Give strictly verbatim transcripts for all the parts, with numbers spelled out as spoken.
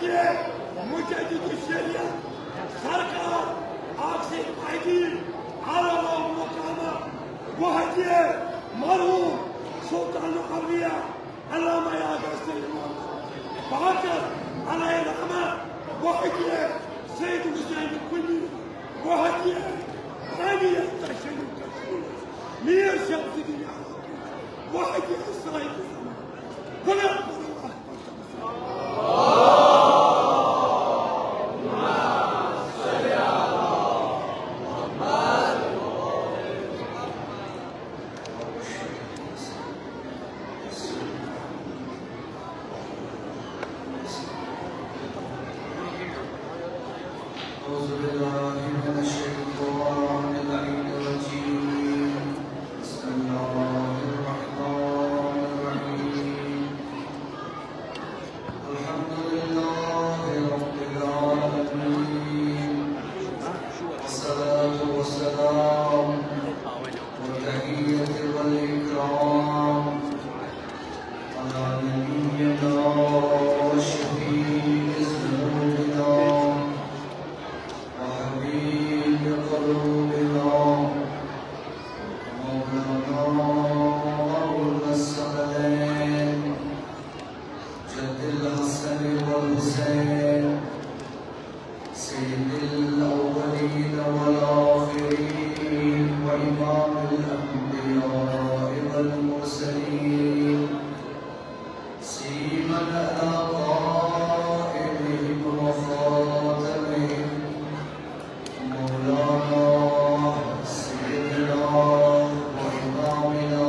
مجدد شریعت سرکار آکسین مہدی علی مقامہ وحدی مرحوم سلطان الاولیاء علامہ اعظم محمد باقر علیہ رحمہ وحدی سید حسین قلی وحدی بانی تشیع کشمیر میر شمس الدین وحدی صاحب زمان۔ أعوذ بالله من الشيطان اللعين الرجيم. بسم الله الرحمن الرحيم. الحمد لله رب العالمين. والصلاة والسلام والتحية والإكرام على نبينا وشفيع ذنوبنا وحبيب قلوبنا مولانا أبو الثقلين جد الحسن والحسين سيد الأولين والآخرين وإمام الأنبياء والمرسلين سيما على قائدهم وخاتمهم مولانا سيدنا وإمامنا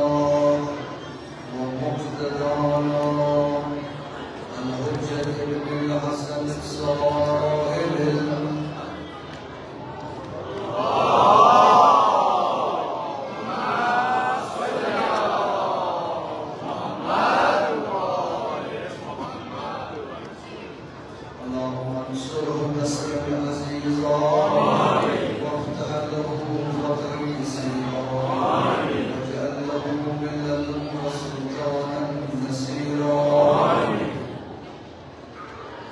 ومقتدانا الحجة ابن الحسن صاحب ال- اللهم انصره نصرا عزيزا وافتح له فتحا يسيرا واجعل له من لدنك سلطانا نصيرا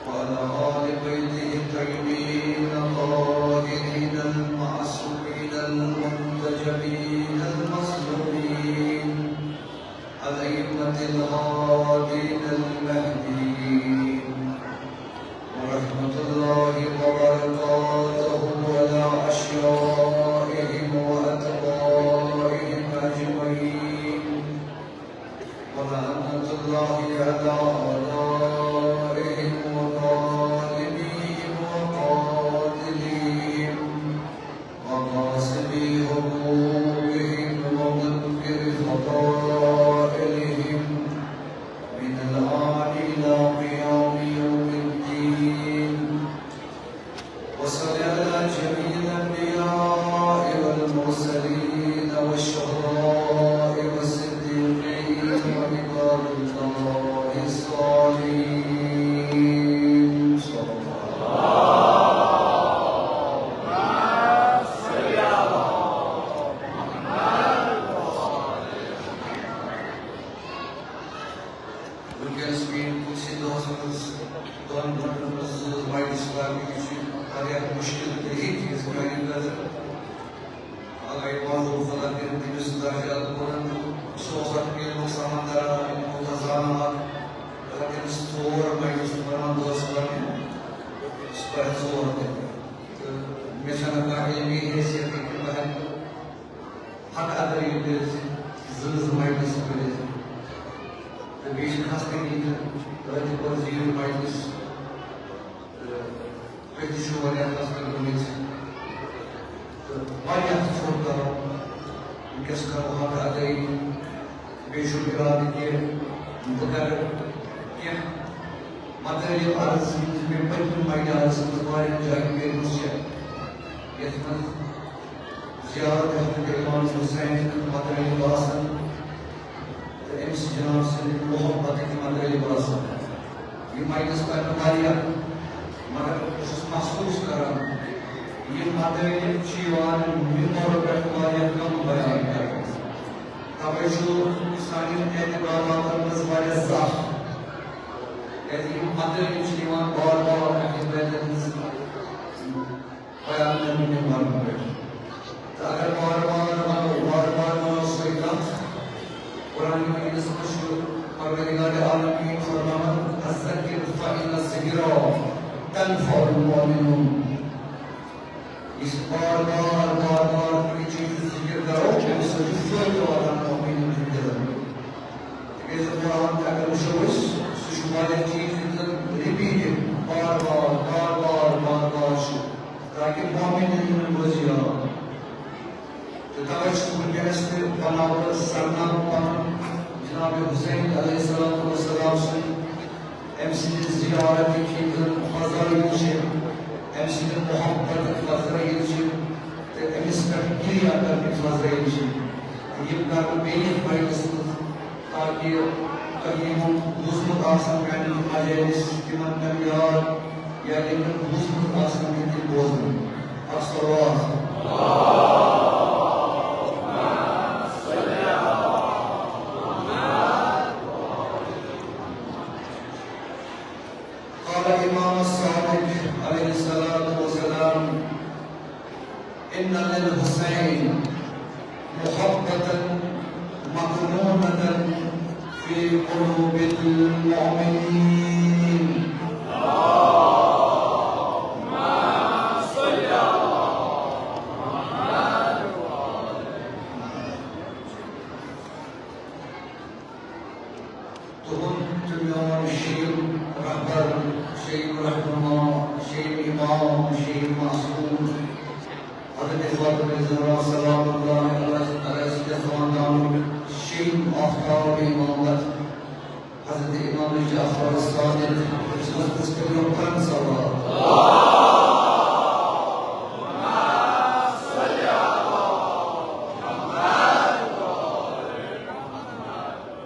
وعلى آل بيته الطيبين الطاهرين المعصومين المنتجبين المظلومين الأئمة الهادين المهديين ورحمة الله وبركاته على أشيائهم وأتباعهم أجمعين ولعنة الله على أعدائهم وظالميهم وقاتليهم وغاصبي حقوقهم ومنكر فضائلهم من الآن إلى قيام يوم الدين. وصل على جميع الأنبياء والمرسلين والشهداء والصديقين وعباد الله الصالحين. صلى الله وٕنکیٚنَس میٛٲنۍ کُنسٕے دۄہَس منٛز دۄن گٲنٛٹَن منٛز زٕ زٕ مجلس لاگٕنۍ، یہِ چھُ واریاہ مُشکِل تہِ، یِتھ کٔنۍ زَن اَلَے وَنُن خۄدا کٔرِنۍ تٔمِس درجات بُلند۔ سُہ اوس اَتھ علمُک سمندر، علمُک خزانہٕ اَکھ۔ اگر تٔمِس ژور مجلس پَران دۄہَس پَرنہِ، سُہ پَرِ ژور تہِ۔ تہٕ مےٚ چھَنہٕ کانٛہہ علمی حیثیت کہِ بہٕ ہٮ۪کہٕ حق ادا یہِ کٔرِتھ، زٕ زٕ مجلس کٔرِتھ۔ تہٕ بیٚیہِ چھِ خستگی تہِ، رٲتۍ پٔر زیٖٹھ مجلس۔ تہٕ تُہۍ تہِ چھِو واریاہ خستہٕ گٔمٕتۍ۔ تہٕ واریاہ ژھوٚٹ کَرو، وٕنکیٚس کَرو حق ادٲیی۔ بیٚیہِ چھُم اِرادٕ کہِ بہٕ کَرٕ کینٛہہ مدٲرِل عرض، یِم زِ مےٚ پٔتمہِ مجلسَس منٛز واریاہَن جایَن کٔرمٕژ چھِ، یَتھ منٛز زیارت حضرت امام حسین مدٲرِل آسَن تہٕ أمِس جناب سٕنٛدِ محبتٕکۍ مدٲرِل آسَن۔ یہِ مجلس کَرِ نہٕ واریاہ، مگر بہٕ چھُس محسوٗس کران، یہِ مدٲرِل چھِ یِوان مِمبرو پٮ۪ٹھ واریاہ کم بیان کرنہٕ۔ توے چھُ سانٮ۪ن اعتقاداتن منٛز واریاہ ضعف۔ کیازِ یِم مدٲرِل چھِ یِوان بار بیان کرنہٕ کہِ مرحلہٕ پٮ۪ٹھ۔ تہٕ اگر بار بار ونو، بار بار ونو سۄے کتھ، قرآن مجیدس منٛز چھُ پروردگار عالمین فرماوان، "فذکر فإن الذکری تنفع المؤمنین۔" یُس بار بار، بار بار کُنہِ چیٖزٕ ذِکِر کرو، اَمہِ سۭتۍ چھُ فٲیدٕ واتان مؤمنن ہٕنٛدۍ دِلن۔ تِکیٛازِ قرآن تہِ اگر وٕچھو أسۍ، سُہ چھُ واریاہ چیٖز یِم زن repeated، بار بار، بار بار، بار بار چھُ، تاکہِ مؤمنن ہُنٛد روزِ یاد۔ تہٕ توے چھُس بہٕ وٕنکیٚنس تہِ بناوٕ سرنامہٕ پنُن جناب حسین علیہ الصلوۃ والسلام سُنٛد، أمۍ سٕنٛدِ زیارتٕکۍ یِم زن فضائل چھِ، أمۍ سٕنٛدِ محبتٕکۍ فضائل چھِ، تہٕ أمِس پٮ۪ٹھ کریا کرنٕکۍ فضائل چھِ، یِم کرٕ بہٕ بیٚیہِ یتھ مجلسہِ منٛز، تاکہِ تۄہہِ یِمن بوٗزمُت آسن پننہِ مجالس، تِمن پٮ۪ٹھ یاد، یا ییٚلہِ نہٕ بوٗزمُت آسن تہِ تِم بوزن۔ الصلوات۔ قال امام الصادق علیہ الصلوۃ والسلام، ان للحسین محبة مكنونة في قلوب المؤمنين۔ تُہُنٛد تہٕ میون شیٚیِم رہبر، شیٚیِم رہنما، شیٚیِم امام، شیٚیِم معصوم، حضرت فاطمہ زہرا سلام اللہ علیہ سٕنٛدِ خاندانُک شیٚیِم آفتاب امامت، حضرت امام جعفر الصادق، أمِس پٮ۪ٹھ کٔرِو پنٛژاہ صلوات۔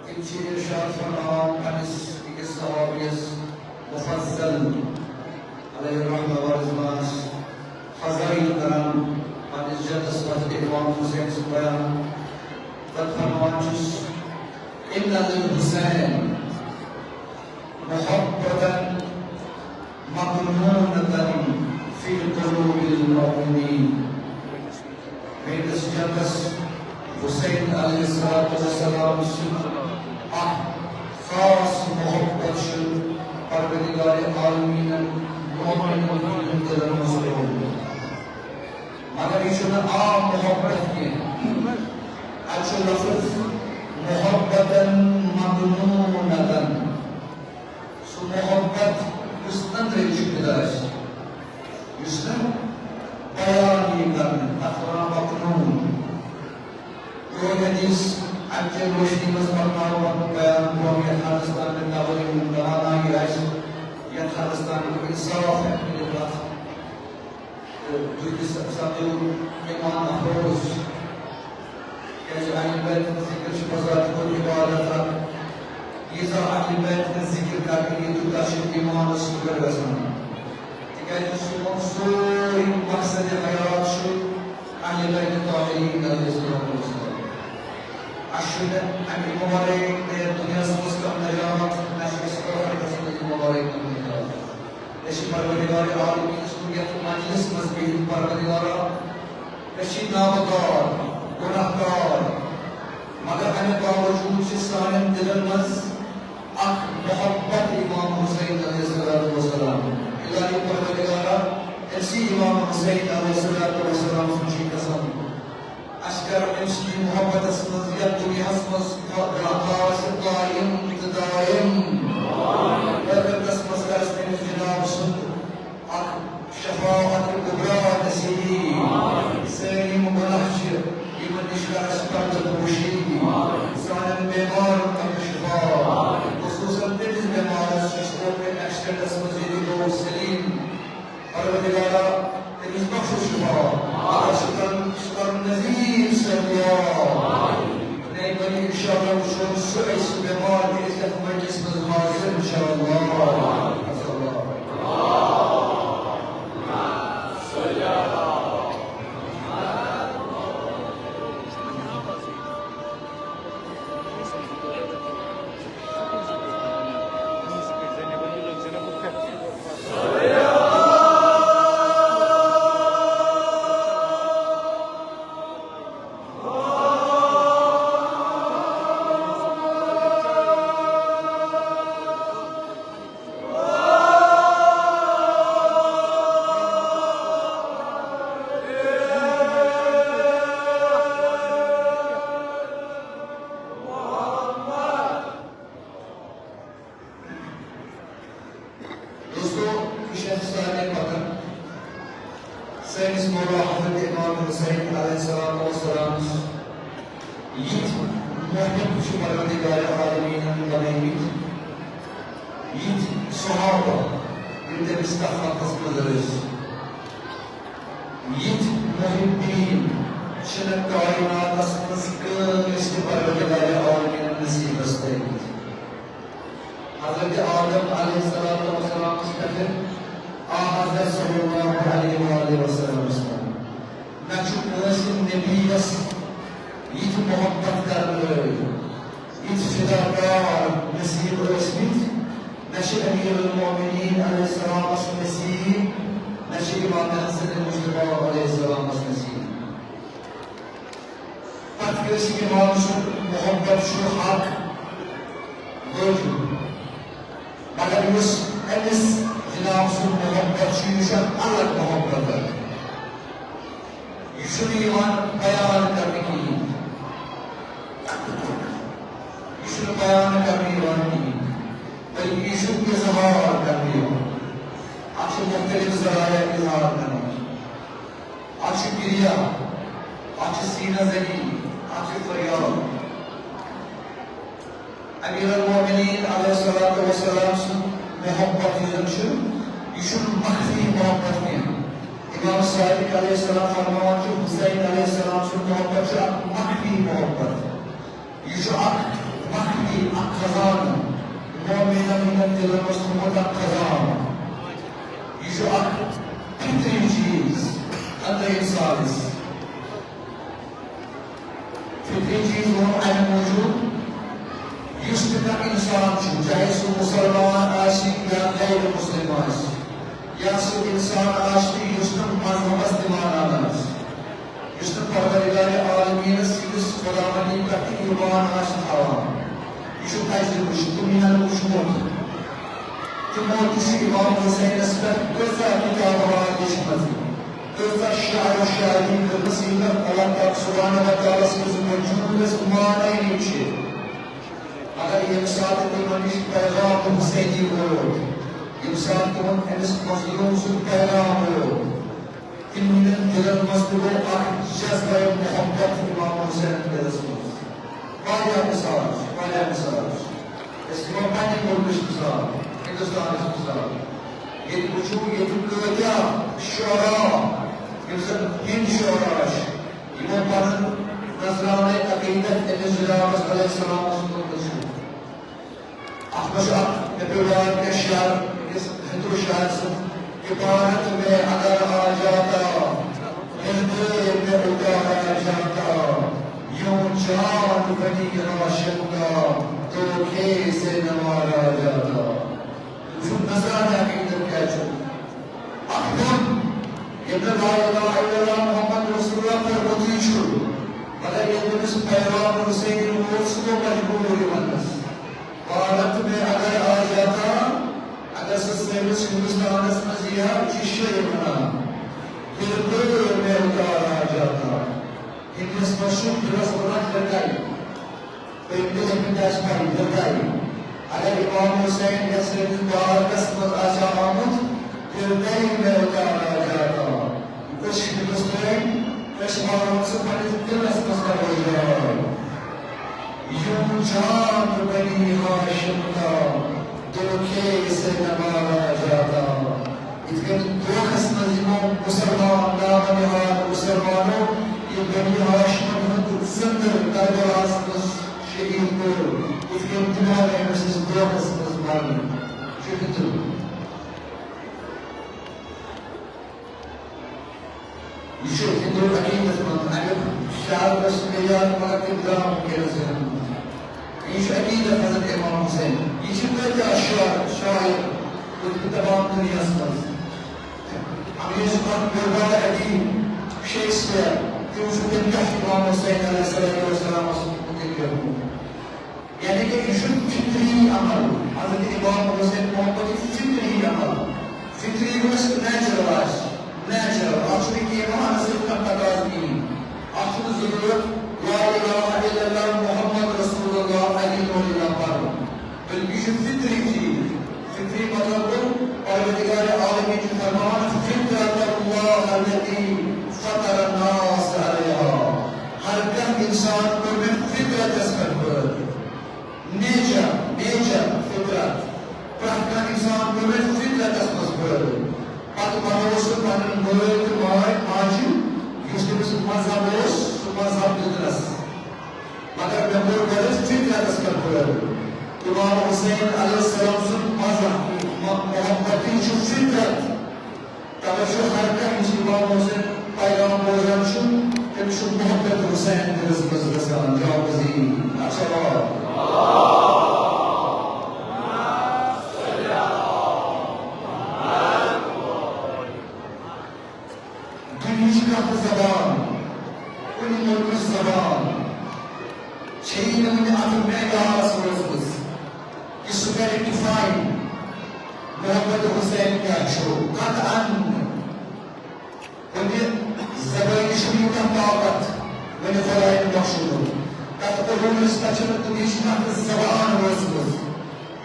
تِم چھِ ارشاد فرماوان پننِس أکِس صحابیَس مفضل علیہ الرحمہ و رضوانس فضائل کران، پننِس جدس حضرت امام حسین سُنٛد بیان۔ پتہٕ فرماوان چھُس، ان للحسین محبة مكنونة في قلوب المؤمنين۔ میٲنِس جدس حسین علیہ الصلوۃ والسلام سُنٛد اکھ خاص محبت چھُ پروردگار عالمینن مومنن ہٕنٛدٮ۪ن دِلن منٛز ترٛوومُت۔ مگر یہِ چھُنہٕ عام محبت کینٛہہ۔ اَتہِ چھُ لفظ محبتاً مکنونتاً۔ سُہ محبت یُس أنٛدرٕ چھُ پِدٕ آسہِ، یُس نہٕ بیان یی کرنہٕ، تَتھ وَنان مکنون۔ یہِ حدیث اَمہِ چہِ روشنی منٛز پَرناوو پَنُن بیان برٛونٛہہ، یَتھ حدس تام مےٚ توٲریٖخ توانٲیی آسہِ، یَتھ حدس تام اِنصاف ہیٚکہِ مِلِتھ، تَتھ تہٕ تُہۍ تہِ سپدیو ایمان افروز۔ کیازِ اہل بیت ہُنٛد ذِکر چھُ بذات خود عبادت اکھ۔ ییٖژاہ اہل بیت ہُنٛد ذِکر کرنہٕ یی، تیوٗتاہ چھُ ایمانس پُر گژھان۔ تِکیازِ سون سورُے مقصد حیات چھُ اہل بیت طاہرین علیہ الصلوۃ والسلام۔ اَسہِ چھُنہٕ اَمہِ ورٲے نہ یَتھ دُنیاہَس منٛز کانٛہہ نجات، نہ چھُ اَسہِ ٲخرتَس منٛز اَمہِ ورٲے کانٛہہ نجات۔ أسۍ چھِ پروردگار عالمینس کُن یتھ مجلس منٛز بِہِتھ، پروردگارا، أسۍ چھِ نابکار، گناہکار، مگر امہِ باوجود چھِ سانٮ۪ن دِلن منٛز اکھ محبت امام حسین علیہ الصلوۃ والسلام۔ الٰہی پروردگارا، أمۍ سٕے امام حسین علیہ الصلوۃ والسلام سُنٛد چھُ قسم۔ اَسہِ کَرو أمۍ سٕنٛدِ محبتَس منٛز یَتھ دُنیاہَس منٛز خا-، خاص قٲیِم تہٕ دٲیِم۔ ٲخرتَس منٛز کَرَس تٔمِس جناب سُنٛد اَکھ شفاعت کبریٰ نصیب۔ سٲنۍ یِم گۄناہ چھِ، یِمَن نِش کَر اَسہِ پردٕ پوشی۔ سانٮ۪ن بٮ۪مارَن کَر شفا۔ خصوصاً تٔمِس بٮ۪مارَس یُس اوترٕ ایکسیڈنٹَس منٛز ییٚتہِ گوٚو سلیٖم۔ پروردگارا، تٔمِس بخشو شفا۔ اگر سُہ کرن، سُہ کرن نذیر صٲب دعا۔ نئے بری انشاءاللہ وٕچھو سُہ أسۍ بٮ۪مار تہِ أسۍ یَتھ مجلس منٛز حاضر انشاءاللہ۔ شیخ سارنٕے پکان۔ سٲنِس مولا حضرت امام حسین علیہ الصلوۃ والسلام یِتھۍ محب چھِ پروردگار عالمیٖنَن بنٲومٕتۍ، یِتھۍ صحابہ یِم تٔمِس تَتھ وقتَس منٛز ٲسۍ، یِتھۍ محبین چھِنہٕ کائناتَس منٛز کٲنٛسہِ تہِ پروردگار عالمیٖنَن نصیبَس تھٲومٕتۍ۔ حضرت آدم علیہ الصلوۃ والسلامَس پٮ۪ٹھٕ آ حضرت صلی اللہ علیہ وآلہ وسلمَس تام نہ چھُ کٲنٛسہِ نبیَس یِتھۍ محبت کرن وٲلۍ، یِتھۍ فداکار نصیب ٲسمٕتۍ، نہ چھِ امیر المومنین علیہ السلامَس نصیب، نہ چھِ امام حسن مجتبیٰ علیہ السلامَس نصیب۔ پتہٕ یُس امام سُنٛد محبت چھُ حق وٲجِب، مگر یُس أمِس جناب سُنٛد محبت چھُ، یہِ چھُ الگ محبت اکھ۔ یہِ چھُنہٕ یِوان بیان کرنہٕ کِہیٖنۍ۔ یہِ چھُنہٕ بیان کرنہٕ یِوان کِہیٖنۍ، بلکہِ یہِ چھُ اظہار کرنہٕ یِوان۔ اَتھ چھِ مُختٔلِف ذرایع اظہار کرنٕکۍ۔ اکھ چھُ کریا، اکھ چھُ سینہ زنی، اکھ چھُ فریاد۔ امیر المومنین علیہ الصلوۃ والسلام سُنٛد محبت یُس زن چھُ، یہِ چھُنہٕ مخفی محبت کینٛہہ۔ امام صادق علیہ السلام فرماوان چھُ، حسین علیہ السلام سُنٛد محبت چھُ اکھ مخفی محبت۔ یہِ چھُ اکھ مخفی، اکھ خزانہٕ۔ مومنن ہٕنٛدٮ۪ن دِلن منٛز تھوٚومُت اکھ خزانہٕ۔ یہِ چھُ اکھ فطری چیٖز أنٛدرٕ اِنسانس۔ فطری چیٖز ووٚن اَمہِ موٗجوٗب، یُس تہِ کانٛہہ اِنسان چھُ، چاہے سُہ مُسلمان آسہِ یا غیر مُسلِم آسہِ، یا سُہ اِنسان آسہِ، یُس نہٕ مذہبس تہِ مانان آسہِ، یُس نہٕ پروردگار عالمیٖنس سٕنٛدِس خداوندی پٮ۪ٹھ تہِ ایمان آسہِ تھاوان، یہِ چھُ تجربہٕ، یہِ چھُ دُنیاہن وُچھمُت۔ تِمو تہِ چھِ امام حسینس پٮ۪ٹھ کۭژاہ کِتابہٕ لیچھمژٕ، کۭژاہ شعر و شاعری کٔرمٕژ، یِم نہٕ اللہ تعالیٰ سبحانہ و تعالیٰ سٕنٛدِس وجوٗدس مانٲنی چھِ۔ مگر ییٚمہِ ساتہٕ تِمن نِش پیغام حسینی ووت، ییٚمہِ ساتہٕ تِمن أمِس مظلوم سُنٛد پیغام ووت، تِمن دِلن منٛز تہِ گوٚو اکھ جذبہ محبت امام حسین دِلس منٛز۔ واریاہ مثال چھِ، واریاہ مثال چھِ۔ أسۍ دِمو پننہِ مُلکٕچ مثال، ہندوستانٕچ مثال۔ ییٚتہِ وٕچھِو، ییٚتہِ کۭتیاہ شعرا، یِم زن ہِنٛدۍ شعرا چھِ، یِمو پنُن نذرانہٕ عقیدت أمِس جنابس علیہ السلامس کوٚرمُت چھُ۔ اتھ منٛز چھُ اکھ، مےٚ پیوٚو یاد کینٛہہ شعر أکِس ہندو شاعر سُنٛد، عبارت میں اگر آ جاتا، ہردے میں اتارا جاتا، یوں چاند بنی ہاشم کا، دھوکے سے نوارا جاتا۔ وٕچھِو نذرانہٕ عقیدت کیٛاہ چھُ۔ اکھ ووٚن، ییٚمۍ نہٕ لا الہ الا اللہ محمد رسول اللہ پوٚرمُتٕے چھُ، مگر ییٚلہِ تٔمِس پیغام حسینی ووت، سُہ گوٚو مجبوٗر یہِ وننس۔ بھارت میں اگر آ جاتا، اگر سُہ سٲنِس ہندوستانس منٛز یی ہا، یہِ چھُ شٲعر ونان، ہردے میں اتارا جاتا۔ ہندوستان چھُ دِلس ونان ہردے۔ تُہۍ تہِ ہیٚکِو تہِ آسہِ پَے، ہردے۔ اگر امام حسین یَتھ سٲنِس بھارتس منٛز آسہِ ہا آمُت، ہردے میں اتارا جاتا۔ أسۍ چھِ ہندوستٲنۍ، أسۍ مانو سُہ پننِس دِلس منٛز کرو جاے۔ یوں چاند بنی ہاشم کا، دھوکے سے نوارا جاتا۔ یِتھ کٔنۍ دھوکھس منٛز یِمو مُسلمان، نامہ نہاد مُسلمانو یہِ بنی ہاشمن ہُنٛد زِندٕ کربلاہس منٛز شہید کوٚر، یِتھ کٔنۍ تِمو أمِس أسۍ دھوکھس منٛز مارنہٕ چھُ ہیوٚتمُت۔ یہِ چھُ ہندو عقیدس منٛز، امیُک شعر اوس مےٚ یاد، مگر تٔمۍ درٛاو وٕنکیٚنس ذہنہٕ منٛز۔ یہِ چھُ عقیدت حضرت امام حسین۔ یہِ چھِ کۭتیٛاہ شعر، شاعر، ییٚتہِ تمام دُنیاہس منٛز۔ انگریز پتہٕ بٔڑ بار ادیب شیکسپیئر، تٔمۍ چھُ تٔمۍ کیٛاہ چھُ امام حسین علیہ الصلوۃ والسلامس مُتعلق لیوٚکھمُت؟ یعنی کہ یہِ چھُ فطری عمل، حضرت امام حسین محمد یہِ فطری عمل، فطری گوٚو یُس نیچرل آسہِ، نیچرل، اتھ چھُنہٕ کینٛہہ وَنان، اتھ چھُنہٕ کانٛہہ تقاضہٕ کِہیٖنۍ۔ اتھ چھُنہٕ ضروٗرت لا الہ الا اللہ محمد رسول اللہ علی نور اللہ پرُن، بلکہِ یہِ چھُ فطری چیٖز۔ فطری مطلب گوٚو پروردگار عالمین فطر الناس علیہا، ہر کانٛہہ انسان کوٚر مےٚ فطرتس پٮ۪ٹھ پٲدٕ۔ نیچر، نیچر، فطرت، پرٛٮ۪تھ کانٛہہ انسان کوٚر مےٚ فطرتس منٛز پٲدٕ۔ پتہٕ بنوو سُہ پنُن مٲلۍ تہٕ ماجہِ، ماجہِ، یُس تٔمِس مذہب اوس، سُہ مذہب دیُتنس۔ مگر مےٚ کوٚر گۄڈٕ فطرتس پٮ۪ٹھ پٲدٕ۔ امام حسین علیہ السلام سُنٛد مذہب، م-، محبت تہِ چھُ فطرت۔ توے چھُ ہر کانٛہہ یُس امام حسین پیغام بوزان چھُ، تٔمِس چھُ محبت حسین دِلس منٛز گژھان جاگزین۔ السلام۔ دُنیہٕچ کانٛہہ تہِ زبان، کُنہِ مُلکٕچ زبان، چھیی نہٕ وُنہِ اتھ معیارس وٲژمٕژ کہِ سُہ کرِ ڈیفاین محبت حسین کیٛاہ چھُ۔ قطعاً نہٕ۔ کُنہِ زبٲنہِ چھُنہٕ یوٗتاہ طاقت وُنہِ خۄدایَن بخشومُت۔ تَتھ عروٗجَس پٮ۪ٹھ چھَنہٕ دُنیہٕچ کانٛہہ تہِ زبان وٲژمٕژ،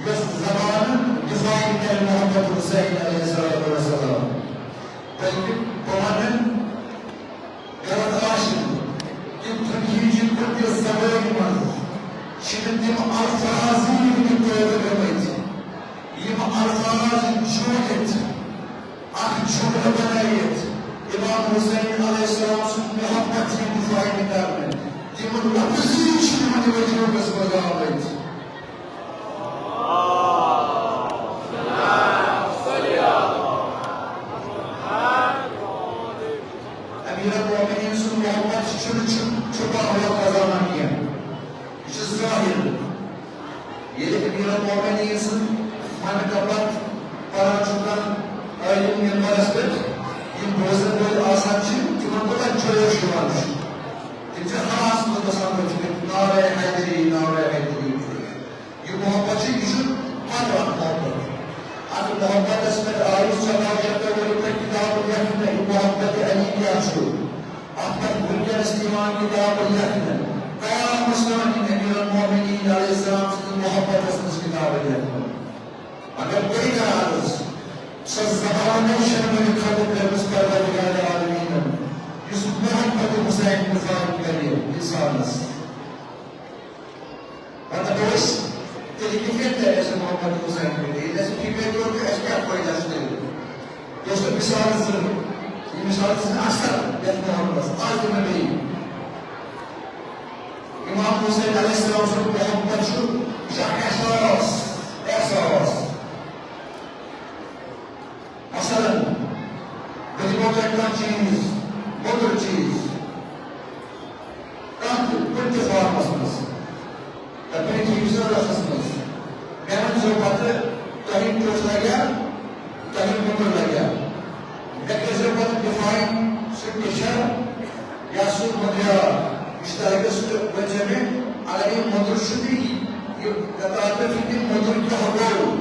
یۄس زبان ڈیفاین کرِ محبت حسین علیہ الصلوۃ والسلام۔ بلکہ بہٕ وَنہٕ غلط آسہِ نہٕ کہِ دُنیہٕچہِ کُنہِ تہِ زبٲنہِ منٛز چھِنہٕ تِم الفاظ وُنہِ پٲدٕ گٔمٕتۍ، یِم الفاظ جوٗڑِتھ اکھ جملہٕ بنٲیِتھ امام حسین علیہ السلام سُنٛد محبت یِم ڈیفاین کرنہٕ، تِم لفظ چھِ یِمن وجوٗدس منٛز آمٕتۍ۔ امیر المومنین سُنٛد محبت چھُنہٕ چھُ-، چھُپاونُک خزانہ کینٛہہ، یہِ چھُ ظٲہِر۔ ییٚلہِ امیر المومنین سٕنٛز منقبت پران چھُ کانٛہہ عٲلِم ممبرس پٮ۪ٹھ، یِم بوزن وٲلۍ آسان چھِ، تِمن کوٗتاہ جوش یِوان چھُ۔ تِم چھِ ہوہَس منٛز گژھان، دَپان چھِ، "نعرہ حیدری، نعرہ حیدری۔" یہِ محبت چھُ، یہِ چھُ پتھ وتھ محبت۔ اتھ محبتس پٮ۪ٹھ آیہِ ژۄداہ شیٚتھ ؤری پٮ۪ٹھ کتاب لیکھنہٕ، یہِ محبت علی کیٛاہ چھُ۔ اتھ پٮ۪ٹھ وُنکیٚنس تہِ یِوان کتاب لیکھنہٕ۔ قیامس تام یِن امیر المومنین علیہ السلام سٕنٛدِس محبتس منٛز کتابہٕ لیکھنہٕ۔ مگر بیٚیہِ کرٕ عرض، سۄ زبانٕے چھَنہٕ وُنہِ ختم کٔرمٕژ پروردگار عالمیٖنَن، یُس محبت حسین ڈیفاین کرِ انسانس۔ پتہٕ دَپو أسۍ، تیٚلہِ کِتھ کٔنۍ تَرِ اَسہِ محبت حسین فِکرِ؟ ییٚلہِ اَسہِ فِکرِ توٚر، تہٕ اَسہِ کیٛاہ فٲیدٕ چھُ تیٚلہِ؟ دوستو، مثال زٕ، یہِ مثال زٕ اَصٕل یَتھ محبتَس، آز دِمہٕ مےٚ بیٚیہِ۔ امام حسین علیہ السلام سُنٛد محبت چھُ، یہِ چھُ اَکھ احساس، احساس۔ مثلاً، بہٕ دِمو تۄہہِ کانٛہہ چیٖز، موٚدُر چیٖز، کانٛہہ تہِ، کُنہِ تہِ فارمَس منٛز، تہٕ بیٚیہِ تھٲیِو سُہ رَسَس منٛز۔ مےٚ ؤنۍزیو پَتہٕ، تۄہہِ ٹیوٚٹھ لَگیٛا، تۄہہِ موٚدُر لَگیٛا۔ مےٚ کٔرۍزیو پَتہٕ ڈِفاین سُہ ٹیچھر یا سُہ مٔدریٛار، یُس تۄہہِ لَگیو، سُہ تہِ ؤنۍزیو مےٚ۔ اگر یہِ موٚدُر چھُ، تہٕ یہِ، یہِ تَتھ پٮ۪ٹھ چھُ، یہِ موٚدُر کیٛاہ گوٚو؟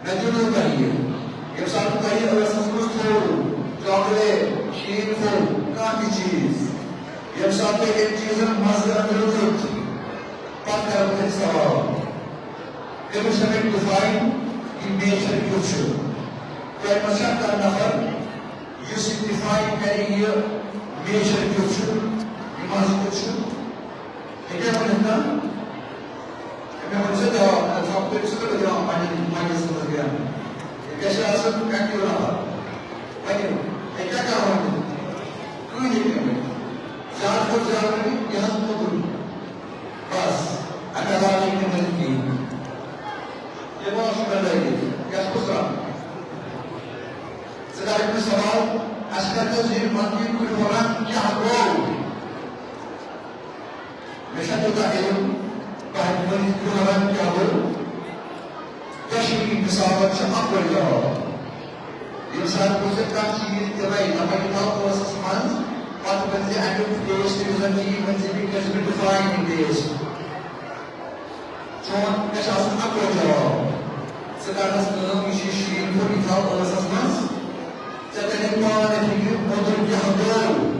مےٚ دیُتوٕ تۄہہِ یہِ۔ ییٚمہِ ساتہٕ تۄہہِ ٲسَس منٛز تھوٚو، چاکلیٹ، شیٖن پھوٚل، کانٛہہ تہِ چیٖز، ییٚمہِ ساتہٕ تۄہہِ أمۍ چیٖزَن مَزٕ أنٛدرٕ دیُت، پَتہٕ کَرو تۄہہِ سوال۔ تٔمِس چھےٚ مےٚ ڈِفاین، یہِ نیچر کیُتھ چھُ۔ تۄہہِ منٛز چھا کانٛہہ نفر، یُس یہِ ڈِفاین کَرِ، یہِ نیچر کیُتھ چھُ، یہِ مَزٕ کیُتھ چھُ؟ ہیٚکیٛاہ ؤنِتھ کانٛہہ؟ مےٚ ؤنۍ زِ جواب، مےٚ تھاو تٔمۍ سٕے پٮ۪ٹھ جواب پنٛنہِ مجلسہِ منٛز بیٚہن۔ یہِ گژھِ آسُن ایکٹیو نفر۔ ؤنِو، ہیٚکیٛاہ کانٛہہ ؤنِتھ؟ کٕہٕنۍ ہیٚکہِ نہٕ ؤنِتھ۔ زیادٕ کھۄتہٕ زیادٕ ؤنِو، یہِ حظ موٚدُر۔ بس، اَمہِ علاوٕ ہیٚکہِ نہٕ ؤنِتھ کِہیٖنۍ۔ یہِ ما چھُ مےٚ لٲگِتھ؟ یَتھ کُس رنٛگ؟ ژٕ کَرَکھ مےٚ سوال، اَسہِ کَر تہِ زِ یہِ منطقی پٲٹھۍ وَنان کیٛاہ گوٚو؟ مےٚ چھا تیوٗتاہ علم، بہٕ ہٮ۪کہٕ ؤنِتھ، برونٛہہ رنٛگ کیٛاہ گوٚو؟ کشمیٖری حسابس چھُ اَکوے جواب۔ ییٚمہِ ساتہٕ بہٕ ژےٚ کانٛہہ چیٖز دِمَے، دَپَے، یہِ تھاو ٲسَس منٛز، پَتہٕ ؤنۍ زِ اَمیُک ٹیسٹ یُس زَن چھُ، یہِ ؤنۍ زِ مےٚ، کٔرۍ زِ مےٚ ڈِفاین یہِ ٹیسٹ۔ چون گژھِ آسُن اَکوے جواب۔ ژٕ کَرنَس کٲم، یہِ چھُ شیٖن پھوٚل، یہِ تھاو ٲسَس منٛز۔ ژےٚ تَرِ پانَے فِکرِ، موٚدُر کیٛاہ گوٚو؟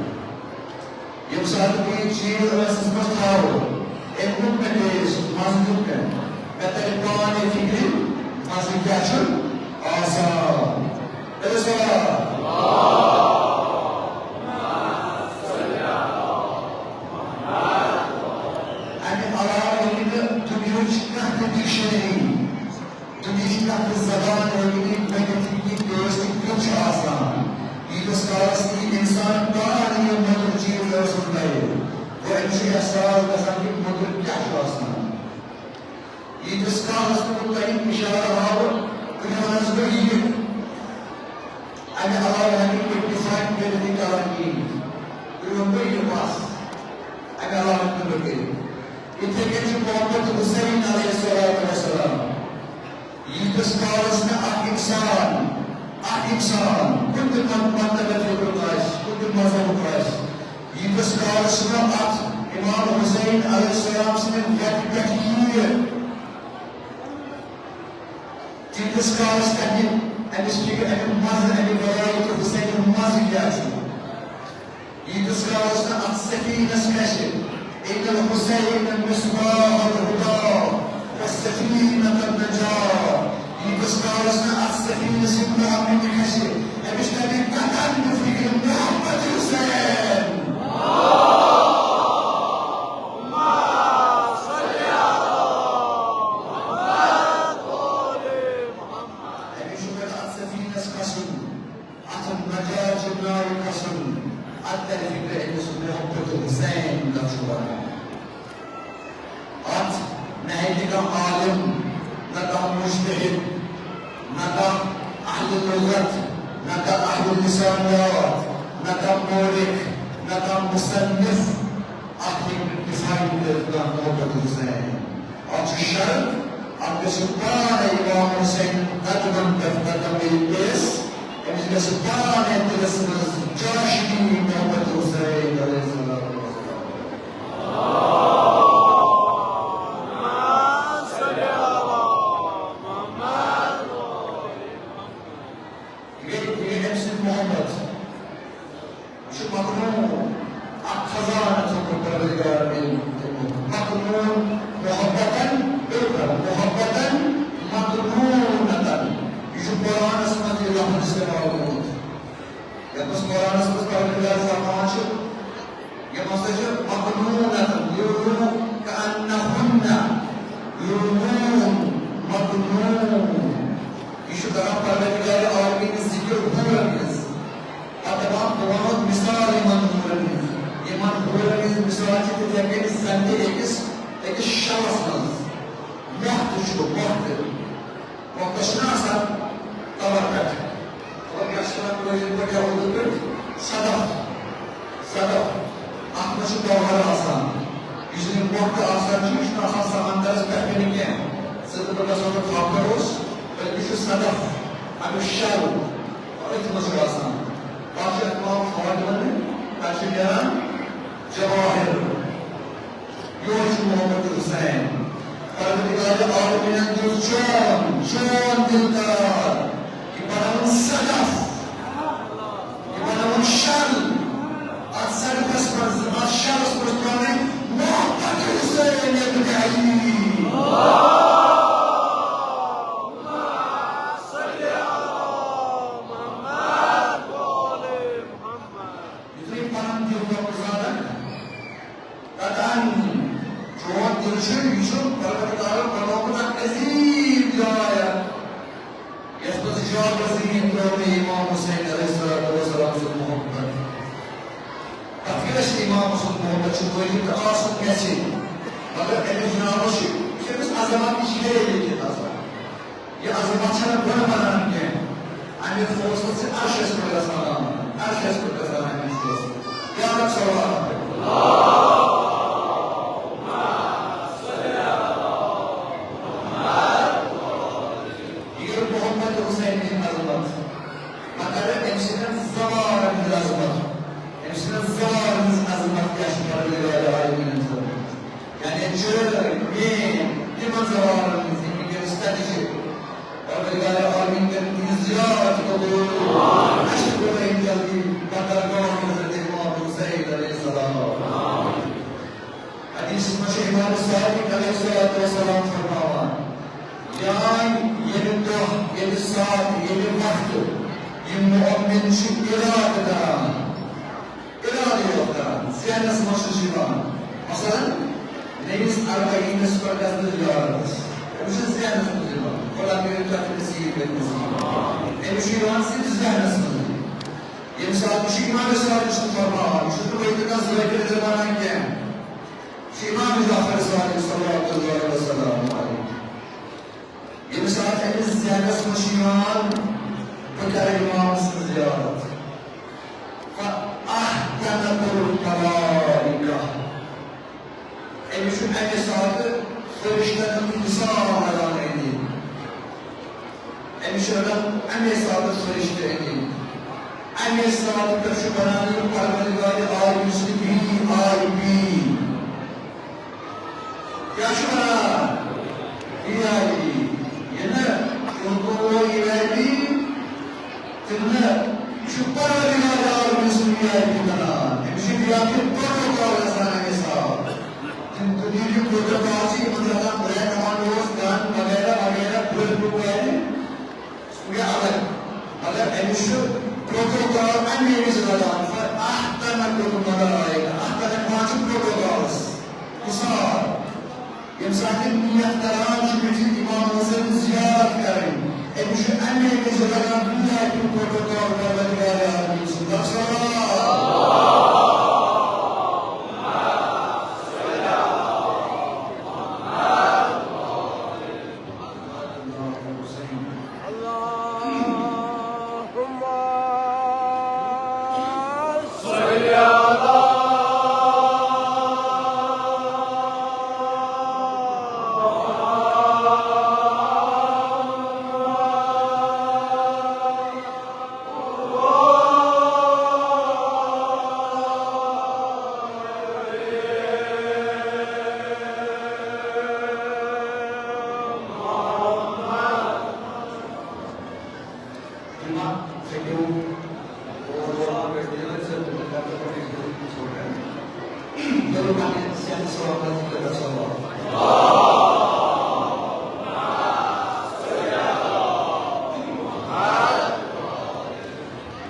ییٚمہِ ساتہٕ بہٕ یہِ چیٖز ٲسَس منٛز تھاوٕ، أمۍ دیُت مےٚ ٹیسٹ، مَزٕ دیُت مےٚ، مےٚ تَرِ پانَے فِکرِ، مَزٕ کیٛاہ چھُ آسان۔ کٔرِو سلام۔ احساس گژھان کہِ مٔدٕر کیٛاہ چھُ آسان۔ ییٖتِس کالَس نہٕ بہٕ تۄہہِ اِشارٕ ہاوٕ، بہٕ نِمہٕ حظ بہٕ یہِ۔ اَمہِ علاوٕ ہٮ۪کہٕ نہٕ بہٕ ڈِفاین کٔرِتھ یہِ کَلام کِہیٖنۍ۔ بہٕ وَنہٕ بہٕ یہِ بَس۔ اَمہِ علاوٕ ہٮ۪کہٕ نہٕ بہٕ کٔرِتھ۔ یِتھَے کٔنۍ چھُ محمد حسین علیہ الصلوۃ والسلام۔ ییٖتِس کالَس نہٕ اَکھ اِنسان، اَکھ اِنسان کُنہِ تہِ مَن-، مَنتَبَس یوٚتُن آسہِ، کُنہِ تہِ مذہبُک آسہِ، ییٖتِس کالَس نہٕ اَتھ اِمام حسین علیہ السلام سٕنٛدِ وَتہِ پٮ۪ٹھ یِیہِ، تیٖتِس کالَس تَگہِ أمِس فِکرِ اَمیُک مَزٕ، اَمہِ وَلایَتِ حسینُک مَزٕ کیٛاہ چھُ۔ ییٖتِس کالَس نہٕ اَتھ سفیٖنَس کھسہِ، ان الحسین مصباح الہدی و سفینۃ النجاۃ۔ ییٖتِس کالَس نہٕ اَتھ سفیٖنَس یہِ مؤمن کھسہِ، أمِس تَگہِ قطعاً تہِ فِکرِ محبت حسین۔ أمِس چھُ پَتہٕ اَتھ سفیٖنَس کھسُن۔ اَتھ نجاہ چہِ ناوِ کھسُن، اَتھ تَرِ فِکرِ أمِس محبت حسین کَتھ چھُ وَنان۔ اَتھ نہ ہیٚکہِ کانٛہہ عالم، نہ کانٛہہ مجتہد، نہ کانٛہہ اہل لغت، نہ کانٛہہ اہل لسانیات، نہ کانٛہہ مورخ، نہ کانٛہہ مصنف، اَتھ ہیٚکہِ نہٕ ڈِفاین کٔرِتھ کانٛہہ محبت حسین۔ اَتھ چھُ شرط، اَتھ گژھِ پانَے امام حسین قدمن پٮ۪ٹھ قدم ییٚلہِ پیس، أمِس گژھِ پانَے دِلَس منٛز چاشنی محبت حسین علیہ الصلوۃ والسلام۔ یہِ گٔے، یہِ گٔے أمۍ سٕنٛز محبت۔ یہِ چھُ مخنوٗن، اکھ خزانہٕ تھوٚومُت پروردگارن علم تھوٚومُت۔ مخنوٗن محبتن، بالکل محبتن مخنوٗنتن۔ یہِ چھُ قرآنس منٛز یہِ لفظ استعمال گوٚمُت۔ یتھ منٛز قرآنس منٛز پروردگار فرماوان چھُ، یِم ہسا چھِ مخنوٗنتن، لولو کأنہن لولو مخنون۔ یہِ چھُ کران پروردگار عالمین ذکر حورن ہٕنٛز۔ پتہٕ دپان، بہٕ وَنو مثال یِمن حورن ہٕنٛز۔ یِمن حورن ہٕنٛز مثال چھِ تِتھے کٔنۍ زن تہِ أکِس، أکِس شلس منٛز۔ مۄکھ تہِ چھُ، مۄکھ تہِ۔ مۄکھس چھُنہ آسان کمر پٮ۪ٹھ۔ مطلب، یَتھ چھِ وَنان کٲشِر پٲٹھۍ یا اُردو پٲٹھۍ صدف۔ صدف۔ اَتھ منٛز چھُ گوہر آسان۔ یُس یہِ مۄکھ آسان چھُ، یہِ چھُنہٕ آسان سمندرس پٮ۪ٹھ کَنہِ کینٛہہ۔ ژٕ تہٕ بہٕ گژھو نہٕ خاکہٕ اوس، بلکہِ چھُ صدف، اَمیُک شل، أتھۍ منٛز چھُ آسان۔ تَتھ چھُ اَتھ پٮ۪وان خاکھ وَننہٕ، تَتھ چھُ نیران جواہر۔ یور چھُ محمد حسین۔ پروردگار عالمینن دیُت چون، چون دل قرار۔ یہِ بناوُن صدف، یہِ بناوُن شل۔ اَتھ صدفس منٛز، اَتھ شلس منٛز ترٛاونہٕ محبت حسین ابن علی۔ یُتھُے پنُن دل لۄکُٹ زانکھ، قطعاً چون دل چھُ، یہِ چھُ پروردگارن بنومُت اکھ عظیٖم جاے اکھ، یَتھ منٛز جاگزیٖن ترٲو مےٚ امام حسین علیہ الصلوۃ والسلام سُنٛد محبت۔ تَتھ کیٛاہ چھِ امام سُنٛد محبت چھُ وٲجِب تہٕ آسُن گژھِ، مگر أمِس جنابس چھُ، یُس أمِس عظمت نِش ہیٚیہِ لیکِتھ آسان۔ یہِ عظمت چھَنہٕ بۄنہٕ بَنان کینٛہہ۔ اَمہِ فٲصلہٕ چھِ عرشَس پٮ۪ٹھ گژھان عمل، عرشَس پٮ۪ٹھ گژھان اَمہِ فٲصلہٕ۔ یا رب صلی اللہ علیہ وسلم۔ یہِ گٔے محمد حسین ہٕنٛز عظمت۔ مگر أمۍ سٕنٛدٮ۪ن زوارَن ہٕنٛز عظمت، أمۍ سٕنٛدٮ۪ن زوارَن ہٕنٛز عظمت کیٛاہ چھِ پروردگار عالمیٖنَن تھٲومٕژ؟ یعنی چٲنۍ، میٲنۍ، تِمن زوارن ہٕنٛز یِم وٕنکیٚنس تتہِ چھِ۔ پروردگار عالمین کٔرِن تِہنٛز زیارت قبول۔ اَسہِ چھِ خۄدایَن جلدی پتہ درگاہ حضرت امام حسین علیہ السلام۔ حدیثس منٛز چھُ امام صادق علیہ الصلوۃ والسلام فرماوان، یعنی ییٚمہِ دۄہ، ییٚمہِ ساتہٕ، ییٚمہِ وقتہٕ یہِ مؤمن چھُ ارادٕ کران، ارادٕ یوت کران، ذہنس منٛز چھُس یِوان۔ مثلاً، نٔیِس اربعینس پٮ۪ٹھ گژھٕ بہٕ زیارتس۔ أمِس چھُ ذہنس منٛز یِوان، خۄدا کٔرِن تۄہہِ تہِ نصیٖب، مےٚ تہِ نصیٖب۔ أمِس چھُ یِوان صرف ذہنس منٛز۔ ییٚمہِ ساتہٕ یہِ چھُ امام صادق چھُ فرماوان، یہِ چھُنہٕ بیٚیہِ تہِ کانٛہہ ذٲکِر تہِ وَنان کینٛہہ۔ امام جعفر صادق صلوات اللہ وسلامہ علیہ، ییٚمہِ ساتہٕ أمِس ذہنس منٛز چھُ یِوان، بہٕ کرٕ امام سٕنٛز زیارت، فاحتنت الملائکہ، أمِس چھُ اَمہِ ساتہٕ فرشتن ہُنٛد حساب لگان أنٛدۍ أنٛدۍ۔ أمِس چھِ رَٹان اَمے ساتہٕ فرشتہٕ أنٛدۍ أنٛدۍ۔ اَمے ساتہٕ پٮ۪ٹھ چھُ بَنان یہِ پروردگار عالمہِ سُنٛد V I P۔ کیٛاہ چھُ بَنان؟ V I P۔ یہِ نہٕ، یہِ گوٚو V I P، تِم نہٕ، یہِ چھُ پروردگار عالمہِ سُنٛد V I P بَنان۔ أمِس چھُ V I P protocol گژھان اَمے ساتہٕ۔ تِم دُنیہٕکۍ protocol چھِ یِمن زَن black commandos، gun وغیرہ وغیرہ، بُرٕ بُرٕ والہِ، سُہ گٔے الگ۔ مگر أمِس چھُ protocol اَمے وِزِ لگان، فاحتنت الملائکہ، اَتھ پٮ۪ٹھ ما چھُ protocols حساب۔ ییٚمہِ ساتہٕ یِم نیت کران چھِ، مےٚ چھِ امام حسین زیارت کرٕنۍ، أمِس چھُ اَمے وِزِ لگان V I P protocol پروردگار عالمین سُنٛد۔ السلام۔ اللهم صل على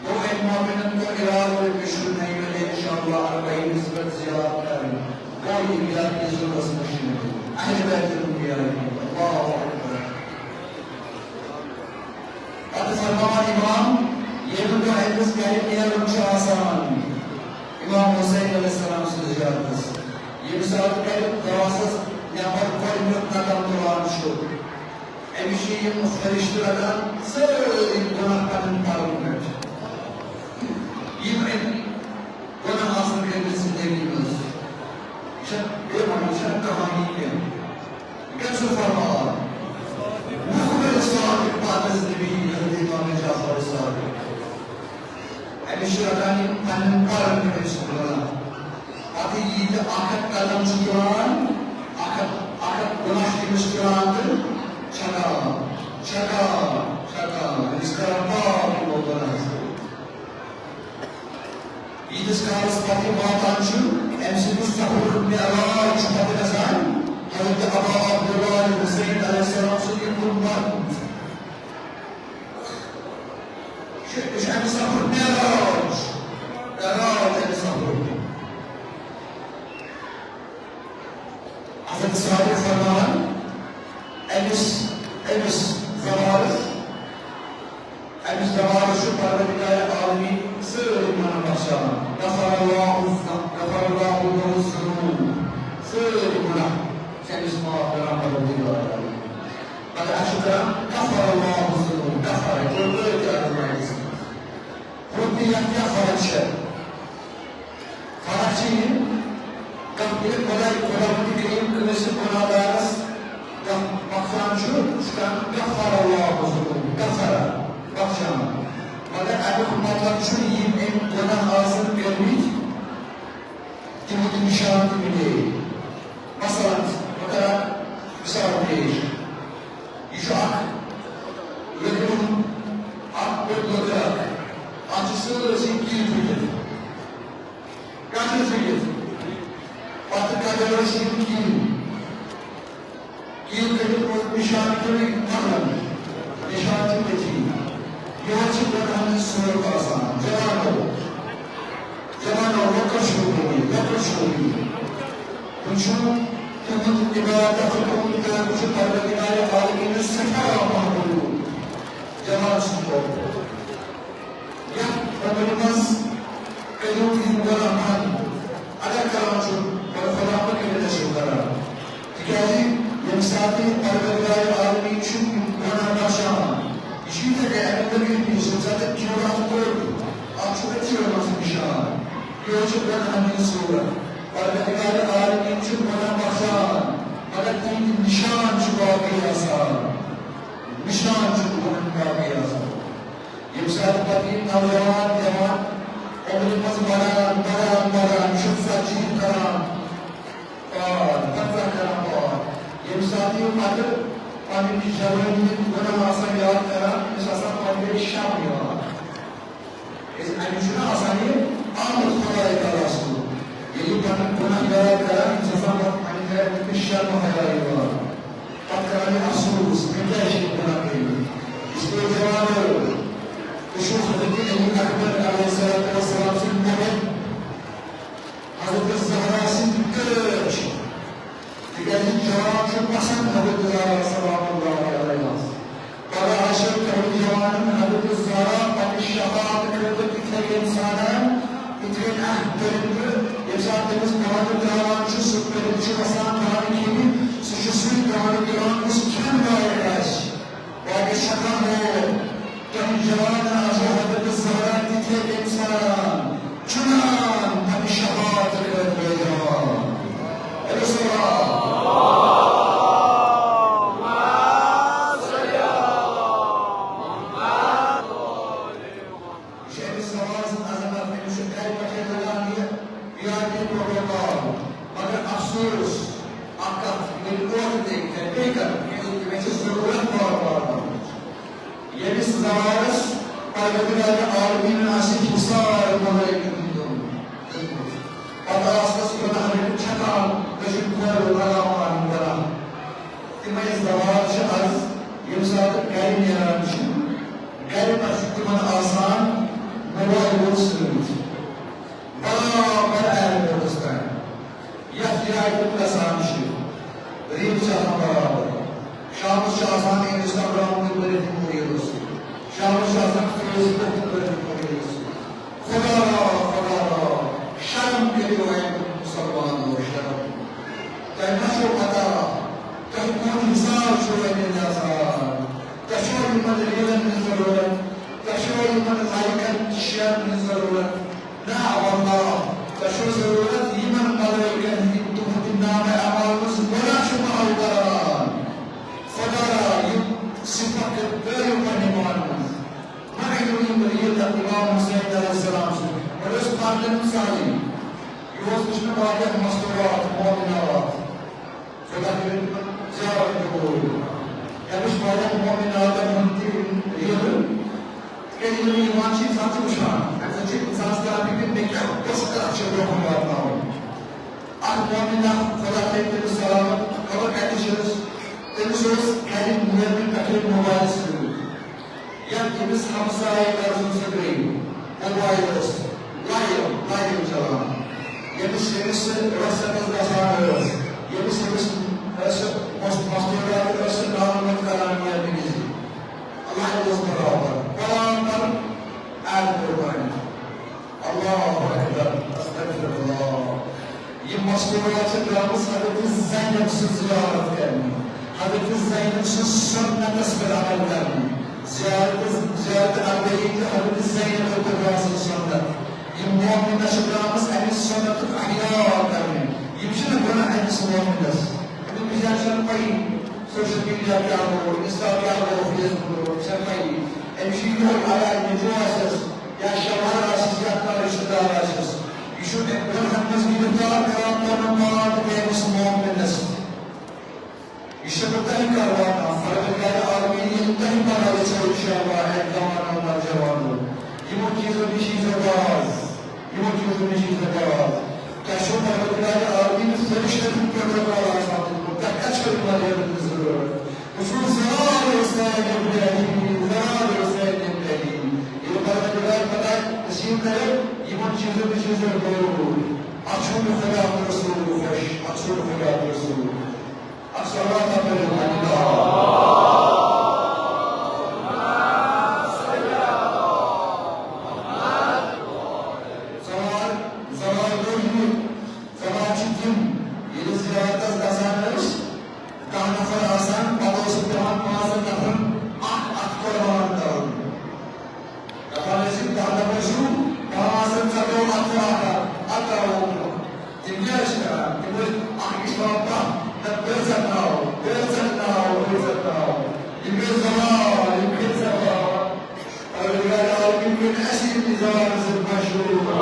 گوٚو، اَمہِ مۄمِنن کوٚر اِرادٕ، مےٚ چھُ نَیہِ ؤریہِ اِنشاءاللہ اربعین نسبت زیارت کرٕنۍ۔ گوٚو، یہِ بیت یہِ ضروٗرت منٛز چھِ مےٚ اہل بیت الانبیاء۔ اللہ اکبر۔ پتہٕ فرماوان امام، ییٚمہِ دۄہ أمِس گرِ نیرُن چھُ آسان، امام حسین علیہ السلام سٕنٛدِس زیارتس، ییٚمہِ ساتہٕ گرِ دروازس نٮ۪بر گۄڈٕنیُک قدم تُلان چھُ، أمِس چھِ یِم فرشتہٕ رٹان سٲری گۄناہ پنٕنۍ پلن پٮ۪ٹھ۔ یِم أمۍ گۄناہ آسن کٔرمٕتۍ زندگی منٛز، یہِ چھےٚ بے معنی، یہِ چھَنہٕ کہانی کینٛہہ۔ یہِ کَتہِ چھُ فرمان؟ مُخبر صادق بعد از نبی حضرت امام جعفر صادق۔ أمِس چھِ رٹان یِم پنٕنۍ پلن پٮ۪ٹھ أمۍ سٕنٛدۍ گۄناہ۔ پتہٕ یہِ تہِ اکھ اکھ قدم چھُ تُلان، اکھ اکھ، اکھ اکھ گۄناہ چھُ أمِس تُلان تہٕ چھکان، چھکان، چھکان، أمِس کران پاک یِمو گۄناہو سۭتۍ۔ ییٖتِس کالس پتہٕ یہِ واتان چھُ، أمۍ سٕنٛدِ سفرُک معراج چھُ پتہٕ گژھان حضرت ابا عبداللہ علیہ حسین علیہ السلام سٕنٛدِ قربت۔ یہِ چھُ، یہِ چھُ اَمہِ سفرُک معراج، معراج اَمہِ سفرُک۔ حضرت صادق فرماوان، أمِس، أمِس زمانس، أمِس زمانس چھُ پروردگار عالمین سٲری گۄناہ بخشان۔ غفر اللہ، غفر اللہ لہ الذنوب۔ سٲری گۄناہ چھِ أمِس معاف کران پروردگار عالمین۔ مگر اَسہِ چھُ کران غفر اللہ لہ الذنوب، غفر، یہِ کوٚر أتھۍ آیتہِ منٛز۔ ہُتھ تہٕ یَتھ کیٛاہ فرق چھےٚ؟ فرق چھِ یہِ، کانٛہہ ییٚلہِ خۄداے، خۄداوندِ کریم کٲنٛسہِ گۄناہ گارس کانٛہہ بخشان چھُ، سُہ چھُ کران غفر اللہ لہ الذنوب، غفر، بخشان۔ مگر اَمیُک مطلب چھُ یِم أمۍ گۄناہ آسن کٔرمٕتۍ، تِہُنٛد نِشان تہِ مِلے۔ مثلاً، بہٕ کرٕ اکھ مثال پیش۔ یہِ چھُ اکھ لٔکرِ ہُنٛد اکھ بوٚڑ لٔکٕر اکھ۔ اَتھ چھِ سٲرسٕے کِلۍ پھٕٹِتھ۔ کَتھٕ پھٕٹِتھ۔ پَتہٕ کَتٮ۪ن ٲسۍ یِم کِلۍ؟ کِلۍ کٔرِتھ روٗد نِشان کُنُے محلَن۔ نِشان چھُ تٔتھی۔ یِہوٚے چھِ گۄڈٕ ہَنٕچ صوٗرت آسان۔ جوانو، جوانو، لۄکٕٹ چھِو تُہۍ، لۄکٕٹ چھِو تُہۍ۔ وٕچھِو، تِہُنٛد عبادت، تِہُنٛد قرب چھُ پروردگار عالمینَس سٮ۪ٹھاہ مقبوٗل۔ جوان سُنٛد قرب۔ یَتھ عمرِ منٛز کٔرِو یِم گۄناہ بنٛد۔ اگر کران چھُ، گۄڈٕ خۄدا مہٕ کٔرِتھ اَسہِ تِکیٛازِ ییٚمہِ ساتہٕ پروردگار عالمین چھُ گۄناہ بخشان، یہِ چھُ یِتھے کٔنۍ اَمہِ دٔلیٖل نِش، ییٚمہِ ساتہٕ تٔمۍ کھیوٚو اَتھ گوٚٹ، اَتھ چھُ أتھی وَنان سُہ نِشان۔ یہِ چھُ گۄناہن ہٕنٛز صوٗرت۔ پروردگار عالمین چھُ گۄناہ بخشان، مگر تِہنٛدۍ نِشان چھِ باقٕے آسان۔ نِشان چھِ گۄناہن باقٕے آسان۔ ییٚمہِ ساتہٕ پتہٕ یِم نوجوان جوان عمرِ منٛز بڑان، بڑان، بڑان، چھُ ژتجی کران، پار، پنٛژاہ کران پار۔ ییٚمہِ ساتہٕ یِم پتہٕ پنٕنہِ جوٲنی ہٕنٛدۍ گۄناہ آسان یاد کران، أمِس آسان پنٕنۍ شرم یِوان۔ أمِس، أمِس چھُنہٕ آسان یہِ آمُت خۄداے تعالیٰ سُنٛد۔ ییٚلہِ یہِ پنٕنۍ گۄناہ یاد کران، أمِس آسان پتہٕ پنٕنہِ جایہِ أمِس شرم حیا یِوان۔ پتہٕ کران یہِ افسوس، مےٚ کیٛازِ چھِ یہِ گۄناہ کٔرمٕتۍ؟ اس لیے جوانو، تُہۍ چھِو حضرت علی اکبر علیہ الصلوۃ والسلام سٕنٛدۍ محب، حضرت زہرا سٕنٛدۍ کٲج، تِکیٛازِ جوان چھُ پسنٛد حضرت زہرا سلام اللہ علیہا۔ پگاہ آسیو تۄہہِ جوانن حضرت زہرا پننہِ شفاعت خٲطرٕ تِتھے کٔنۍ ژھانڈان، یِتھ کٔنۍ اکھ پٔرِندٕ، ییٚمہِ ساتہٕ تٔمِس دانہٕ تراوان چھُ، سُہ پٔرِندٕ چھُ وسان دانہٕ کھیٚنہِ، سُہ چھُ سُے دانہٕ دِوان، یُس کھٮ۪ن لایق آسہِ۔ باقٕے چھکان ہو، تۄہہِ جوانن آسیو حضرت زہرا تِتھے کٔنۍ ژھانڈان، چُنان پننہِ شفاعت خٲطرٕ جوان۔ ؤلِو صلوات۔ یہِ چھُ أمِس زمانَس منٛز عظمت، أمِس چھُ گرِ پٮ۪ٹھَے لگان یہِ وی آئی پی پروٹوکال۔ مگر افسوس، اکھ کتھ، ییٚلہِ اورٕ تہِ کینٛہہ بیٚیہِ کرن، کیٛازِ مےٚ چھِ ضروٗرت بار بار وَننٕچ۔ ییٚمِس زمانَس پروردگار عالمیٖنَن آسہِ حِصار ملٲیکَن ہُنٛد دیُتمُت، پتہٕ آسنَس گۄناہ رٔٹِتھ چھکان دٔچھُن کھۄر لگاوان گۄناہ۔ تِمے زمانہٕ چھِ از، ییٚمہِ ساتہٕ گرِ نیران چھِ، گرِ پٮ۪ٹھ چھُ تِمن آسان موبایل سۭتۍ۔ برابر ایئرپورٹس تام، یتھ جایہِ تِم گژھان چھِ، ریل چھِ آسان برابر۔ شامس چھُ آسان انسٹاگرام تہِ بٔرِتھ یِمو ریلو سۭتۍ، شامس چھُ آسان فیس بُک تہِ بٔرِتھ یِمو ریلو سۭتۍ۔ خدا را، خدا را، شرم کٔرِو اے مسلمانو، شرم۔ تۄہہِ ما چھو پتہ، تۄہہِ کون حساب چھُو اَتہِ گژھان؟ تۄہہِ چھو یِمن ریلن ہٕنٛز ضروٗرت؟ تۄہہِ چھو یِمن لایکن، شیئرن ہٕنٛز ضروٗرت؟ نہ واللہ، تۄہہِ چھو ضروٗرت یِمن ملٲیکن ہٕنٛدۍ، تُہنٛدِ نامہ اعمال منٛز گۄناہ چھُ محو کران۔ خدا را، یِم صفت کٔرِو پننہِ پانہٕ منٛز۔ مگر یِم، یِم ریل امام حسین علیہ السلام سُنٛد، اور یۄس پرنہٕ سٲنۍ، یہِ اوس وٕچھمُت واریاہ مستورات، مومنات۔ خدا کٔرِن تِمن زیادٕ قبول۔ مےٚ وٕچھ واریاہ مومناتن ہُنٛد تہِ ریل۔ تِکیٛازِ ییٚلہِ نہٕ ایمان چھُ اِنسان چھُ وٕچھان، اَمہِ سۭتۍ چھُ اِنسانَس تران فِکرِ، مےٚ کیٛاہ کۄس کَتھ چھِ برٛونٛہہ کُن واتناوٕنۍ۔ اکھ مومن اکھ، خدا تھٲوِن تٔمِس سلامت، خبر کتہِ چھِ أسۍ۔ تٔمِس اوس گرِ نیرنہٕ پٮ۪ٹھے موبایل سۭتۍ۔ یا تٔمِس ہمسایہِ گرٕ سُنٛد سۭتۍ گٔے موبایل ٲس لایِو، لایِو چلاوان۔ ییٚمِس، ییٚمِس سۭتۍ رۄسَتَس گژھان ٲس، ییٚمِس، ییٚمِس ٲس مس-، مستورات ٲس نامت کران یا بیٚکِس۔ اللہ اوس برابر۔ قرآن پر آیت قربانی۔ اللہ اکبر، استغفر اللہ۔ یہِ مستورات چھِ درٛامٕژ حضرت زینب سٕنٛز زیارت کرنہِ، حضرت زینب سٕنٛز سُنتس پٮ۪ٹھ عمل کرنہِ۔ زیارت، زیارت اربعین تہِ حضرت زینب الکبریٰ سٕنٛز سُنت۔ یہِ مومنہ چھِ درٛامٕژ اَمہِ سُنتُک احیا کرنہِ۔ یِم چھِنہٕ گۄناہ أمِس مومنس۔ أمِس بِچارِ چھَنہٕ پَیی سوشل میڈیا کیٛاہ گوٚو، انسٹا کیٛاہ گوٚو، فیس بُک گوٚو، چھَنہٕ پَیی۔ أمِس چھُ یِہوٚے آیا نیٚچوٗ آسٮ۪س، یا شوہر آسٮ۪س، یا کانٛہہ رِشتہٕ دار آسٮ۪س۔ یہِ چھُ أمۍ گۄناہن منٛز گِرفتار کران پنُن پان تہٕ بیٚیہِ أمِس مومنس۔ یہِ چھُ بہٕ تۄہہِ کرناوان، پروردگار عالمین ییٚلہِ تۄہہِ پگاہ گژھیو انشاءاللہ، اے جوانو نوجوانو، یِمو چیٖزو نِش ییٖزیو باز، یِمو چیٖزو نِش ییٖزیو باز۔ تۄہہِ چھُو پروردگار عالمین فرشتن ہُنٛد پروٹوکال آسان دیُتمُت، تۄہہِ کتہِ چھو یِمن ریلن ہٕنٛز ضروٗرت؟ وٕچھِو، زال حسین ابن علی، زال حسین ابن علی۔ ییٚلہِ پروردگار پگاہ نصیب کرِ، یِمن چیٖزو نِش ییٖزیو دوٗر۔ اتھ چھُو نہٕ خدا تہٕ رسول خۄش، اتھ چھُو نہٕ خدا تہٕ رسول۔ اکھ صلوات پٔرِو۔ سوال، سوال گوٚو یہِ، سوال چھِ تِم، ییٚلہِ زیارتس گژھان ٲسۍ، تِم کیٛاہ ٲسۍ کران؟ تِم ٲسۍ اکھ أکِس تھاوان پتھ، نہ، عزت ناو، عزت ناو، عزت ناو۔ یِم گٔے زوال، یِم گٔے زوال۔ پروردگار عالمین کٔرِن اَسہِ یِم اِظہار زِ مشہوٗر۔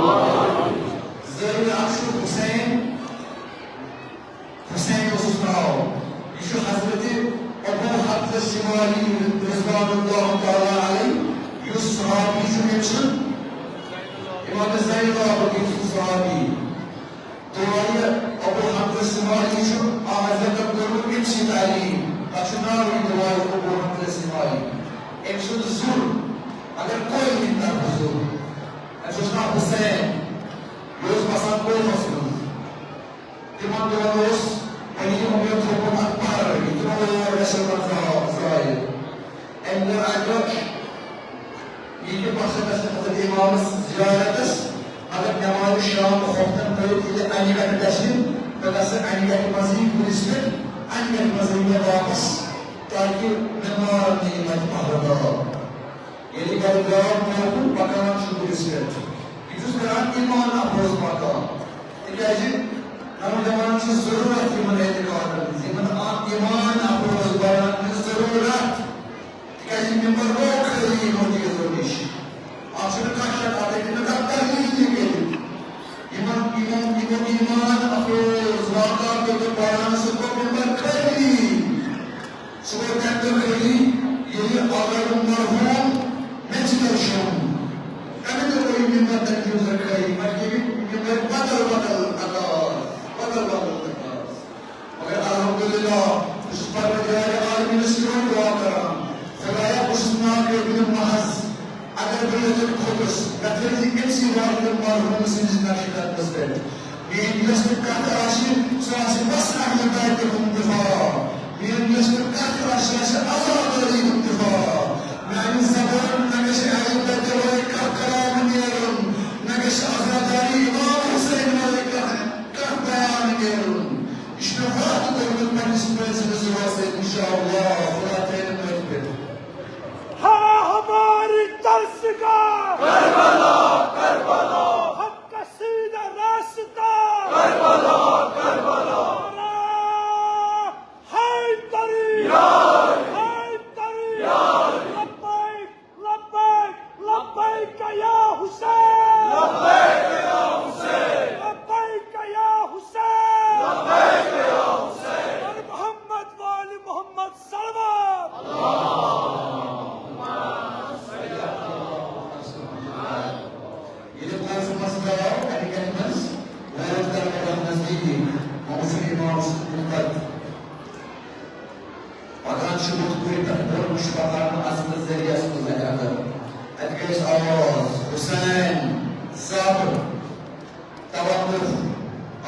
زٲوِل اکھ چھُ حسین، حسین اوسُس ناو۔ یہِ چھُ حضرت ابو حمزہ شمالی رضوان اللہ تعالیٰ علیہ، یُس صحابی چھُ، مےٚ چھُ امام زین العابدین سُنٛد صحابی۔ دُعایہِ ابو حمزہ شمالی چھُ آ حضرتن کوٚرمُت أمۍ سٕے تعلیٖم۔ تَتھ چھُ ناوٕے دُعایہِ ابو حمزہ شمالی۔ أمۍ سُنٛد زُر، مگر کورِ ہِنٛدِ طرفہٕ زُر۔ أمِس اوس ناو حسین۔ یہِ اوس بسان کوفس منٛز۔ تِمن دۄہن اوس بنی امیہ تھوٚومُت اکھ پہاڑ، تِمو لوگ اَسہِ منٛز زا-، زایہِ۔ أمۍ کٔر اَکہِ دۄہ یہِ تہِ پسند اَسہِ حضرت امامس زیارتس، مگر نماز شام وقتن پٔرِتھ ییٚلہِ انہِ گٹہٕ گژھِ، بہٕ گژھٕ انہِ گٹہِ منٛزٕے گُرِس پٮ۪ٹھ، انہِ گٹہِ منٛزٕے مےٚ واپس، تاکہِ مےٚ مارن نہٕ یِم اَتہِ پہاڑ۔ ییٚلہِ گرِ درٛاو، موکُل پکان چھُ گُرِس پٮ۪ٹھ۔ یہِ چھُس کران ایمان افروز پکان۔ تِکیازِ نوجوانن چھِ ضروٗرت یِمن اعتقادن ہٕنٛز، یِمن آ-، ایمان افروز بیان ہٕنٛز ضروٗرت۔ تِکیازِ ممبر گوٚو خٲلی یِمو چیٖزو نِش۔ اَتھ چھُنہٕ کانٛہہ شک، اَتھ ہیٚکہِ نہٕ کانٛہہ تردید تہِ کٔرِتھ۔ یِمن، یِمن، یِمن ایمان افروز واقعاتو تہٕ بیانہٕ سۭتۍ گوٚو ممبر خٲلی۔ سُہ گوٚو تَمہِ دۄہ خٲلی، ییٚلہِ آقا مرحوم مےٚ چھِ درشوم۔ تَمہِ دۄہ گوٚو یہِ ممبر تَمہِ دۄہ خٲلی، وۄنۍ گٔے یِم ممبر بدل بدل انداز، بدل بدل انداز۔ مگر الحمدللہ، بہٕ چھُس پروردگار عالمینس یِہوٚے دُعا کران، خدایا، بہٕ چھُس ناقٲبلِ محض۔ اگر بہٕ ییٚتٮ۪ن کھوٚتُس، مےٚ تھٲوزِ أمسٕے والدٕ مرحوم سٕنٛدِس نقشِ قدمس پٮ۪ٹھ۔ میٛٲنۍ یۄس تہِ کتھ آسہِ، سۄ آسہِ وسعت مطابق ہُنٛد دفاع۔ میٛٲنۍ یۄس تہِ کتھ آسہِ، سۄ آسہِ عزادٲری ہُنٛد دفاع۔ میٛانہِ زبانہِ نہ گژھِ عیب تہٕ وٲے کانٛہہ کلام نیرُن، نہ گژھِ عزاداری امام حسین وٲے کانٛہہ، کانٛہہ بیان نیرُن۔ یہِ چھُ مےٚ وعدٕ کوٚرمُت پننِس پرنسَس واسطے، انشاءاللہ، خدا تھٲینَم أتھۍ پٮ۪ٹھ۔ ہاں، ہماری ترس کا کربلا، کربلا۔ حق کا سیدھا راستہ۔ کربلا، کربلا۔ نعرہ حیدری۔ حیدری۔ لبیک، لبیک، لبیک یا حسین۔ لبیک یا حسین۔ لبیک یا حسین۔ لبیک یا حسین۔ بر محمد وآل محمد صلوات۔ ییٚلہِ پانٛژھ منٛز درٛاو، اَمہِ کَتھِ منٛز ووت کربلا نزدیٖک، وۄنۍ وٕچھُن اِمام سُنٛد مُنبر۔ پَکان چھُ بُتھ کُن پٮ۪ٹھ بۄن، وٕچھ پَکان نہٕ اَصلہٕ ذٔریعس منٛز اَندر۔ اَتہِ گٔیَس آواز، "حسین، صبر، توقف۔"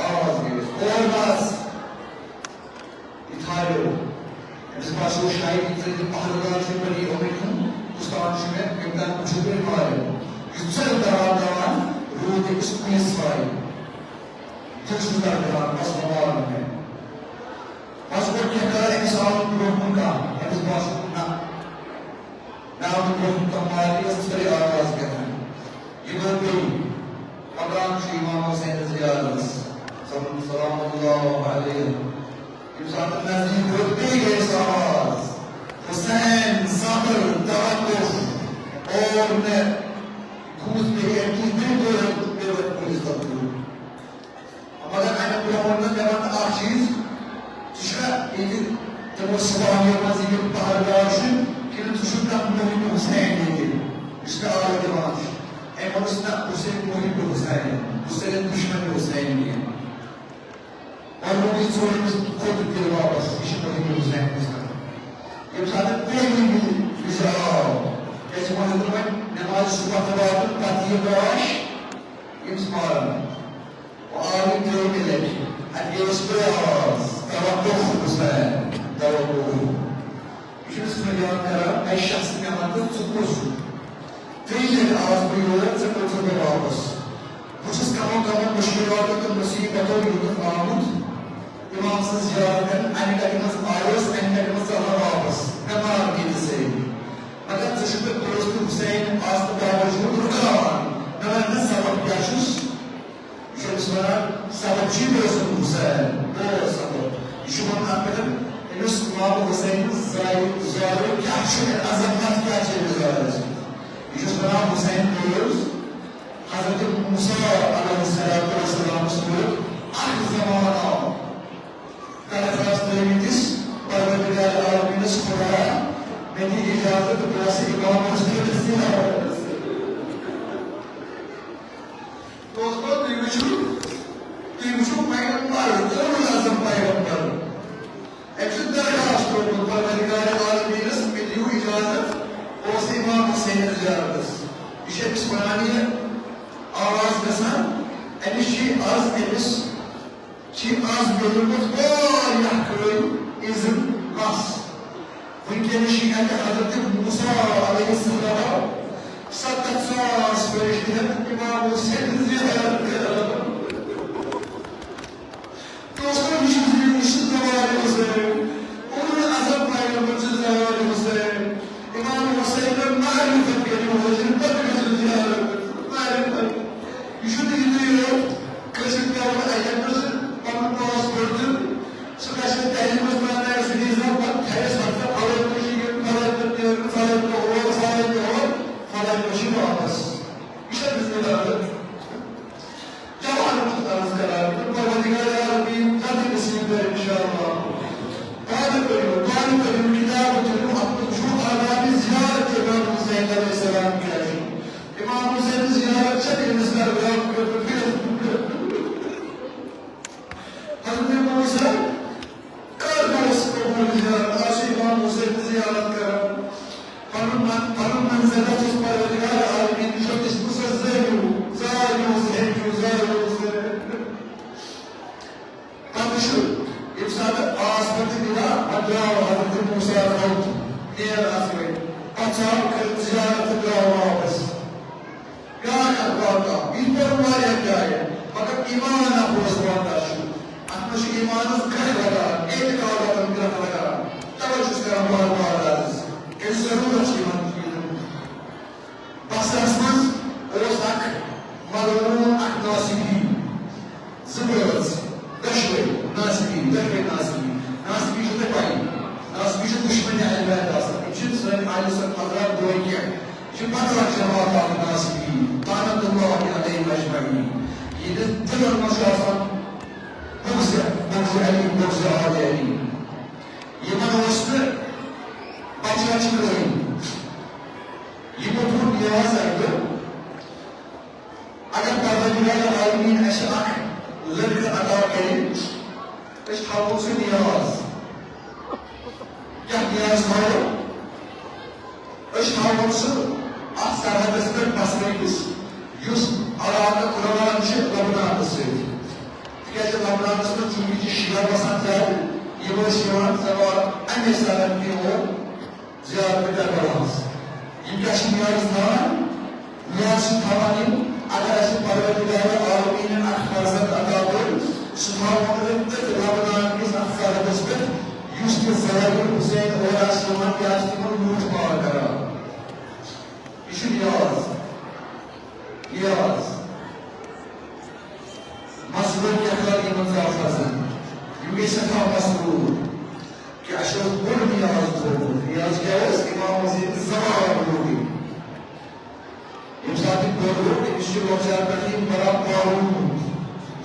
آواز گٔیَس، "اور بس۔" یہِ تھایو۔ أمِس باسیو شاید یہِ زَن یہِ پہرٕدار چھُ بنی امیہ ہُنٛد، اُستاد چھُ مےٚ، أمۍ تام وٕچھِو تُہۍ مارِ۔ یہِ ژوٚل دوان دوان روٗد أمِس کُلِس وارِ۔ دِل چھُس درد کران، بس وۄنۍ مارَن مےٚ۔ بس گۄڈٕ کینٛہہ کال أمِس آو نہٕ برونٛہہ کُن کانٛہہ، أمِس باسیو نہ، مےٚ آو نہٕ برونٛہہ کُن کانٛہہ مارِ، یہِ ٲس ژھٔرٕے آواز کیٛاہ تام۔ یہِ گوٚو بیٚیہِ۔ پکان چھُ امام حسینَس زیارتس، سلام، سلام اللہ علیہ۔ ییٚمہِ ساتہٕ نزدیٖک ووت، بیٚیہِ گٔیَس آواز، "حسین، صبر، توقف۔" اور مےٚ بوٗز بیٚیہِ اَمہِ کِنۍ بیٚیہِ گوٚو بیٚیہِ وَتہِ کُلِس تَل ترٛوو۔ مگر اَمہِ برٛونٛہہ ووٚن مےٚ، مےٚ وَن اَکھ چیٖز، ژٕ چھُکھا ییٚتہِ تِمو صُبحٲنیو منٛز یہِ پہرٕدار چھُ، کِنہٕ ژٕ چھُکھ کانٛہہ محب حسین ییٚتہِ، یُس مےٚ آرڈر دِوان چھُ؟ أمۍ ووٚنُس، "نہ، بہٕ چھُس ییٚتہِ محب حسین، بہٕ چھُس ییٚتہِ دُشمن حسین کینٛہہ۔" اور وۄنۍ یہِ ژوٗرِمِس کھوٚت تیٚلہِ واپس، یہِ چھُ محب حسین کُس کران۔ ییٚمہِ ساتہٕ ترٛیٚیِمہِ وِزِ، وِزِ آو، کیٛازِ وۄنۍ ہیوٚت نہٕ وۄنۍ نٮ۪مازِ صُبح تہِ واتُن، پتہٕ یہِ گاش ییٚمِس مارن۔ وۄنۍ آو یہِ ترٛیٚیِمہِ لٹہِ، اَتہِ گٔیَس بٔڑ آواز، "توقف حسین، توقف۔" یہِ چھُ أمِس فریاد کران، "اے شخص، مےٚ وَن تہٕ ژٕ کُس چھُکھ؟" ترٛیٚیہِ لٹہِ آس بہٕ یور، ژےٚ کوٚرتھٕ مےٚ واپس۔ بہٕ چھُس کمو کمو مُشکِلاتو تہٕ مُصیبتو یوٚتَتھ آمُت۔ امام سٕنٛز زیارت کرنہٕ اَمہِ لٹہِ منٛز آیوس، اَمہِ لٹہِ منٛز ژلہٕ واپس۔ مےٚ مار ییٚتہِ سۭتۍ۔ مگر ژٕ چھُکھ مےٚ دوست حسین آسنہٕ باوجوٗد رُکاوان۔ مےٚ وَن نہٕ سبب کیٛاہ چھُس؟ یہِ چھُ أمِس سبب چھُ یہِ اوس حسین، بوڑ سبب۔ یہِ چھُ وَنان اَتھ پٮ۪ٹھ أمِس امام حسین زایہِ، زایہِ کیٛاہ چھُ، عظمت کیٛاہ چھِ أمِس زایَس۔ یہِ چھُس وَنان حسین بوز، حضرت موسیٰ علیہ الصلوۃ والسلام سُنٛد اَکھ زمانہٕ آو۔ درخواست ترٲومٕتِس پروردگار عالمینس، خدایا، مےٚ دِ اجازت، بہٕ وسہٕ امام حسینس زیارت۔ دوستو، تُہۍ وٕچھِو، تُہۍ وٕچھِو پیغمبر، اولو العزم پیغمبر۔ أمۍ چھُ درخواست کوٚرمُت پروردگار عالمینس، مےٚ دِیِو اجازت، بہٕ وسہٕ امام حسینس زیارتس۔ یہِ چھُ أمِس وَنان، یہِ آواز گژھان، أمِس چھِ از أمِس چھِ از میوٗلمُت واریاہ کٲلۍ اِذن مَس۔ وٕنکیٚنَس چھِ اَتہِ حضرت موسیٰ علیہ السلام ستتھ ساس فرشتہٕ ہٮ۪تھ امام حسین زیارت کران۔ دوستو، یہِ چھُ زِ-، یہِ چھُ زوال حسین۔ اولو العزم پیغمبر چھُ زوال حسین۔ امام حسین معرفت کٔرِو، حضرت پتہٕ گژھِو زیارت۔ معرفت۔ یہِ چھُنہٕ یِتُے یوت، کٲنٛسہِ پیوٚو اَتٮ۪ن نہٕ سُہ پَنُن پاسپورٹ دیُن، سُہ گژھِ نہٕ تَمہِ منٛز واتناوِ سُہ ویٖزا، پَتہٕ تھاوٮ۪س وَتہِ پٮ۪ٹھ فَلٲنۍ دۄہ چھُ یُن، فَلٲنۍ دۄہ نیرُن، فَلٲنۍ دۄہ اور، فَلٲنۍ دۄہ، فَلٲنۍ دۄہ چھُ واپَس۔ یہِ چھا بِزنِس؟ جوانن چھُس عرض کران، تہٕ پروردگار عالمین جلدی نصیب کرِ انشاءاللہ۔ طالب علم، طالب علم کتاب تُلِو، اتھ منٛز چھُ آداب زیارت امام حسین علیہ السلام کیٛاہ چھُ۔ امام حسین زیارت چھےٚ انسٹاگرام پٮ۪ٹھ، فیس بک پٮ۪ٹھ۔ حضرت موسیٰ کر اوس قبول زیارت، آز چھُ امام حسین زیارت کران۔ پنُن من-، پنُن منزل اوس پروردگار عالمین، یہِ چھُ أسۍ کُس حظ زٲیِو، زٲیِو، زٲیِو، زٲیِو۔ پتہٕ چھُ ییٚمہِ ساتہٕ آس پتہٕ مِلا، پتہٕ درٛاو حضرت موسیٰ کھوٚت، نیر اَژٕ وۄنۍ۔ پتہٕ ژاو کٔرِتھ زیارت تہٕ درٛاو واپس۔ بیٛاکھ اکھ واقعہ، یہِ تہِ پوٚرُم واریاہ جایہِ، مگر ایمان اکھ اوس واقعہ چھُ۔ اَتھ منٛز چھُ ایمانَس گرٛکھ لگان، اعتقاداتَن گرٛکھ لگان۔ تَوَے چھُس کران بار بار عرض، کیٛازِ ضروٗرت چھِ یِمَن چیٖزَن۔ بصرس منٛز اوس اکھ مغرور، اکھ ناصبی، زٕ بٲژ، دۄشوے ناصبی، دۄشوے ناصبی۔ ناصبی چھُو تۄہہِ پَیی، ناصبی چھِ دُشمنی اہل بیت آسان۔ یِم چھِنہٕ سٲنۍ اہل سنت حضرات دوے کینٛہہ۔ یہِ چھِ بدبخت جماعت اکھ ناصبی، لعنت اللہ علیہم اجمعین۔ یِہنٛدِس دِلن منٛز چھُ آسان بغض، بغض علی، بغض آل علی۔ یِمن اوس نہٕ بچہ چھ کٕہٕنۍ۔ یِمو کوٚر نیاز اکہِ دۄہ، اگر پروردگار عالمین اسہِ اکھ لڑکہٕ عطا کرِ، أسۍ تھاوو سُہ نیاز۔ کیٛاہ نیاز تھاوو؟ أسۍ تھاوون سُہ اتھ سرحدس پٮ۪ٹھ بسنٲوِتھ، یُس علاقہٕ رلان چھِ لبنانس سۭتۍ۔ تِکیٛازِ لبنانس منٛز چوٗنٛکہِ چھِ شیعہ بسان زیادٕ، یِم ٲسۍ یِوان زوال امے سرحد کِنۍ اور زیارت کربلاہس۔ یِم کیٛاہ چھِ نیاز تھاوان؟ نیاز چھِ تھاوان یِم، اگر اسہِ پروردگار عالمیٖنن اکھ فرزند عطا کوٚر، سُہ تھاوون أسۍ تٔتھۍ لبنان کِس اتھ سرحدس پٮ۪ٹھ، یُس تہِ زوال حسین اور آسہِ یِوان، یہِ آسہِ تِمن لوٗٹھ مار کران۔ یہِ چھُ نیاز۔ نیاز۔ مسرور کیٛاہ کَرِ یِمن زعفرن؟ یِم گٔے سٮ۪ٹھاہ مسرور کہِ اَسہِ اوس بوٚڑ نیاز تھوٚومُت۔ نیاز کیٛاہ اوس؟ امام حسین زوال روٗدٕے۔ ییٚمہِ ساتہٕ یہِ بوٚڑ گوٚو، أمِس چھُ لۄکچار پٮ۪ٹھٕے یِم بَران بارود،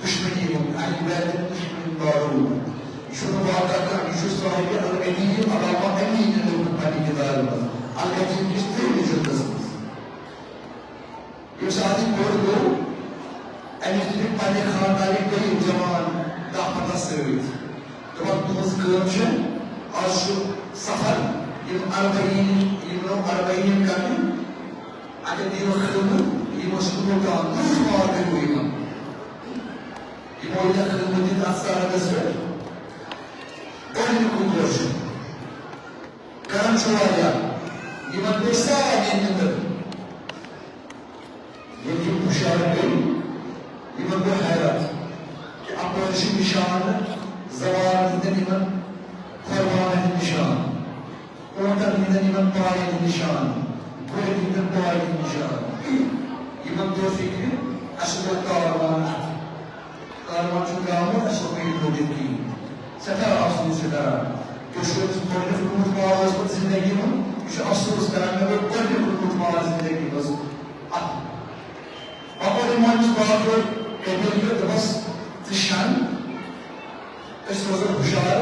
دُشمنی ہُنٛد، اہل بیتٕکۍ دُشمنی ہُنٛد بارود۔ یہِ چھُنہٕ واقعہ کانٛہہ، یہِ چھُ صاحب القدیم علامہ امین لیوٚکھمُت پننہِ کِتابہِ منٛز، القدیم کِس ترٛیٚیِمِس جلدس منٛز۔ ییٚمہِ ساتہٕ یہِ بوٚڑ گوٚو، أمِس دِتِکھ پننہِ خاندانٕکۍ بیٚیہِ جوان دَہ پنٛداہ سۭتۍ۔ دوٚپُکھ، تُہٕنٛز کٲم چھےٚ، آز چھُ سفر، یِم اربعین، یِم نو اربعین کرنہِ، اَتٮ۪ن دِیِو خدمت، یِم ٲسۍ لوٗٹان، لوٗٹھ مار کٔرِو یِمن۔ یِمو ییٚلہِ خدمت دِژ اَتھ سرحدس پٮ۪ٹھ، گۄڈٕنیُکُے دۄہ چھُ، کران چھُ واریاہ، یِمن پیٚیہِ سارنٕے نِندٕر۔ ییٚلہِ یِم ہُشار گٔے، یِمن گوٚو حیرت کہِ اَپٲرۍ چھِ نِشانہٕ زوال ہٕنٛدٮ۪ن یِمن قۄربانن ہٕنٛدۍ نِشان، اوٗنٹن ہٕنٛدٮ۪ن یِمن پاین ہٕنٛدۍ نِشان، گُرٮ۪ن ہٕنٛدٮ۪ن پاین ہٕنٛدۍ نِشان۔ یِمن توٚر فِکرِ، اَسہِ گوٚو کاروان اَتھٕ۔ کاروان چھُ کران۔ تُہۍ چھِو أمِس گۄڈٕنیُک لوٗٹھ مار اوسمُت زندگی منٛز، یہِ چھُ افسوس کران، مےٚ گوٚو گۄڈٕنیُک لوٗٹھ مار زندگی منٛز۔ اَتھ پَتہٕ یِمو أمِس باقیو قبیٖلہٕ کیو دوٚپمَس، "ژٕ شٮ۪ن، أسۍ روزو ہُشار،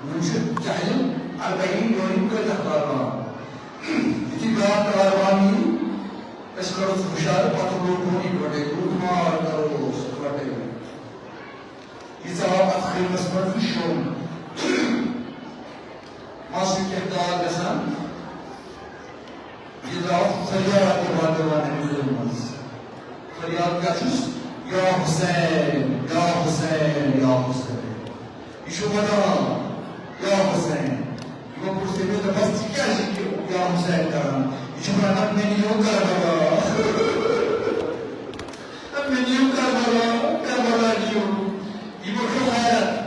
وۄنۍ چھُ جہلِم اربعین یورِم کۭتیٛاہ کارنامہٕ۔" یُتھُے بیٛاکھ کارنامہٕ یی، أسۍ کَرو ژٕ ہُشار، پَتہٕ لوٗٹہون یِکوَٹَے، لوٗٹھ مار کَروس یِکوَٹَے۔ یہِ ژاو اَتھ خیمَس منٛز تہٕ شوٚنٛگ۔ مَس چھُ کینٛہہ داغ گژھان۔ یہِ درٛاو فریاد دِوان دِوان اَمہِ ظُلمہٕ منٛز۔ فریاد کیٛاہ چھُس؟ یا حسین، یا حسین، یا حسین۔ یہِ چھُ وَنان، یا حسین۔ یِمو پرٛژھ تٔمِس، دوٚپمَس، "ژٕ کیٛازِ چھُکھ یہِ یا حسین کران؟" یہِ چھُ وَنان، "مےٚ نِیِو کربلا۔ مےٚ نِیِو کربلا، کربلا نِیِو۔" یہِ گوٚو حیرت۔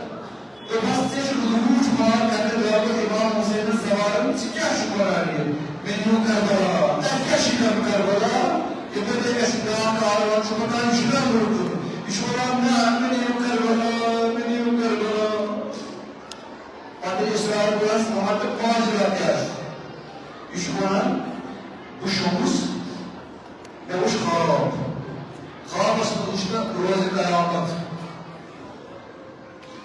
دوٚپمَس، "ژےٚ چھُکھ لوٗٹھ مار کرنہِ درٛامُت امام حسینَس زوالَن، ژٕ کیٛاہ چھُکھ وَنان یہِ؟ مےٚ نِیِو کربلا، تۄہہِ کیٛاہ چھُ کَرُن کربلا؟ یہِ گوٚو تۄہہِ اَسہِ بیٛاکھ کاروان چھُ پَکان، یہِ چھُ مےٚ لوٗٹمُت۔ یہِ چھُ وَنان، نہ، مےٚ نِیِو کربلا، مےٚ نِیِو کربلا۔" پَتہٕ ییٚلہِ اِسرار کوٚرہَس محمد تہٕ پانٛژھ رٮ۪تھ تہِ آسہِ، یہِ چھُ وَنان، بہٕ شوٚنٛگُس، مےٚ وُچھ خواب۔ خوابَس منٛز وُچھ مےٚ روزِ قیامت۔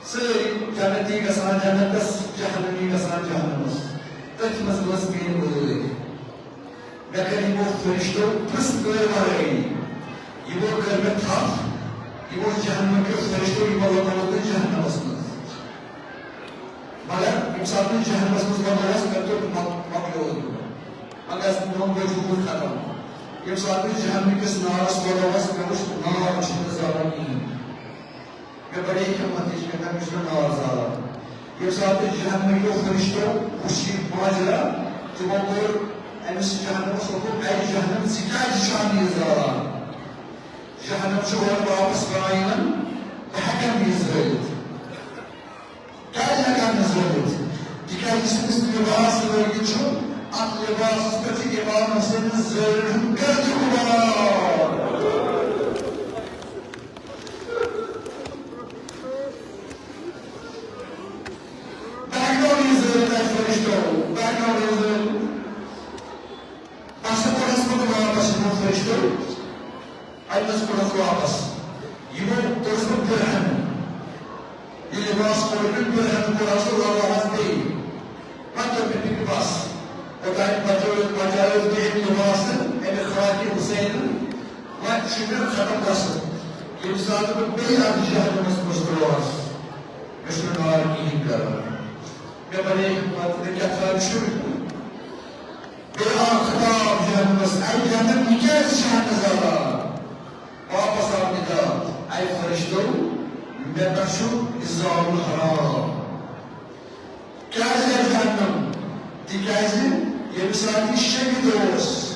سٲری جنتی گژھان جنتس، جہنمی گژھان جہنمس۔ تٔتھۍ منٛز ؤژھ میٲنۍ وٲرۍ۔ مےٚ کٔر یِمو فرشتو پرٛژھ کٲرۍ ورٲیی۔ یِمو کٔر مےٚ تھپھ، یِمو جہنم کیو فرشتو یِمو لگووُکھ مےٚ جہنمس منٛز۔ مگر ییٚمہِ ساتہٕ بہٕ جہنمس منٛز لگووُس، مےٚ توٚر مۄک-، مۄکلیووُس بہٕ۔ مگر میون وجوٗد ختم۔ ییٚمہِ ساتہٕ بہٕ جہنم کِس نارس لگووُس، مےٚ وُچھ نار چھُنہٕ زالان کِہیٖنۍ۔ مےٚ بڑے ہمت، یہِ چھِ مےٚ کران، یہِ چھُ مےٚ نار زالان۔ ییٚمہِ ساتہٕ جہنم کیو فرشتو وُچھ یہِ ماجرا، تِمو کوٚر أمِس جہنمس حُکُم، "اے جہنم، ژٕ کیٛازِ چھُ یہِ زالان؟ جہنم چھُ اورٕ واپس پٮ۪وان یِمن، بہٕ ہٮ۪کن نہٕ یہِ زٲلِتھ۔" کیٛازِ ہٮ۪کن نہٕ زٲلِتھ؟ تِکیٛازِ یُس أمِس لباس لٲگِتھ چھُ، اتھ لباسس پٮ۪ٹھ چھُ امام حسین زٲلِن ہُنٛد گردِ غبار۔ Background is a, فرشتو، background is a۔ پس کوٚرُس پتہٕ واپس یِمو فرشتو، اتہِ نس کوٚرُکھ واپس۔ یِمو کوٚرُس بہٕ برہن۔ یہِ لباس کوٚر مےٚ برہن، کوٚر حظ سُہ لگووُس بیٚیہِ۔ پتہٕ دوٚپ مےٚ، "بِہِو بس، اوٚتام بچٲوِتھ، بچٲوِتھ مےٚ أمۍ لباسن، أمہِ خاکِ حسینن، وۄنۍ چھُ مےٚ ختم گژھُن۔" ییٚمہِ ساتہٕ بہٕ بیٚیہِ اتھ جہنمس منٛز ترٛووس، مےٚ چھُنہٕ نار کِہیٖنۍ کران۔ مےٚ بنے ہمت، مےٚ کیٛاہ تام چھُ۔ بیٚیہِ آو خطاب جہنمس، "اے جہنم، یہِ کیٛازِ چھِ ہنہٕ زالان؟" واپس آو ندا، "اے فرشتو، مےٚ پٮ۪ٹھ چھُ یہِ زالُن حرام۔" کیٛازِ، اے جہنم؟ تِکیٛازِ ییٚمہِ ساتہٕ یہِ شیٚنگِتھ اوس،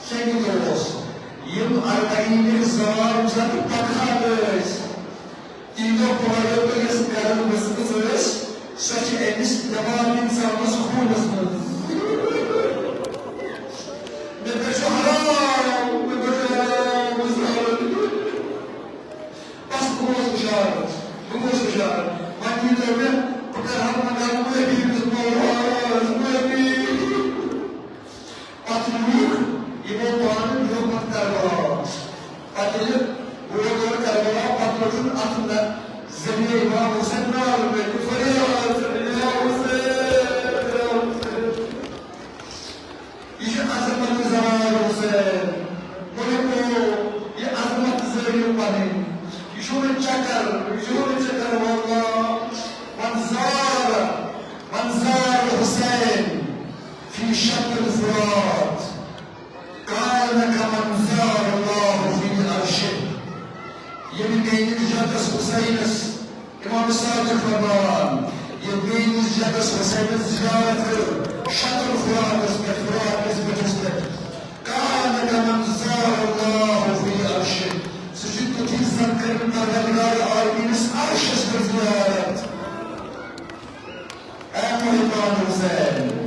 شیٚنگِتھ اوس، یِم اربعین زوال ییٚمہِ ساتہٕ پکان ٲسۍ، تیٖژو پورو تہٕ یۄس گرن ؤژھمٕژ ٲس، سۄ چھِ أمِس دٮ۪ماغ اِنسانس خوٗنس منٛز۔ مےٚ پٮ۪ٹھ چھُ حرام، مےٚ پٮ۪ٹھ چھُ حرام، بہٕ چھُس حرام۔ بس، بہٕ گوس ہُشار، بہٕ گوس ہُشار۔ وۄنۍ ؤنۍتو مےٚ، بہٕ کرٕ ہا، بہٕ کرٕ معٲفی، بہٕ چھُس معٲفی۔ پتہٕ لوٗکھ یِمو پانہٕ لیوٗکھمُت کربلا۔ پتہٕ ییٚلہِ بہٕ ووت یور کربلا، پتہٕ روٚٹُن اتھ نہ ذٔریعہٕ امام حسین نار، مےٚ دیُت فریاد، "یا حسین، یا حسین۔" یہِ چھِ عظمت زوال حسین۔ مُلکو، یہِ عظمت زٲیِو پنٕنۍ۔ یہِ چھُو نہٕ چکر، یہِ چھُو نہٕ چکر، واللہ۔ من زار، من زار حسین فی شط الفرات کان کمن زار اللہ فی عرشہ۔ ییٚمہِ میٲنِس جدس حسینس، امام صادق فرماوان، ییٚمہِ میٲنِس جدس حسینس زیارت کٔر، شط الفراتس پٮ۪ٹھ، فراتس پٮ۪ٹھ، کان کمن زار اللہ فی عرشہ۔ سُہ چھُ تیُتھُے زن کٔرٕن پروردگار عالمیٖنس عرشس پٮ۪ٹھ زیارت۔ اے محبان حسین،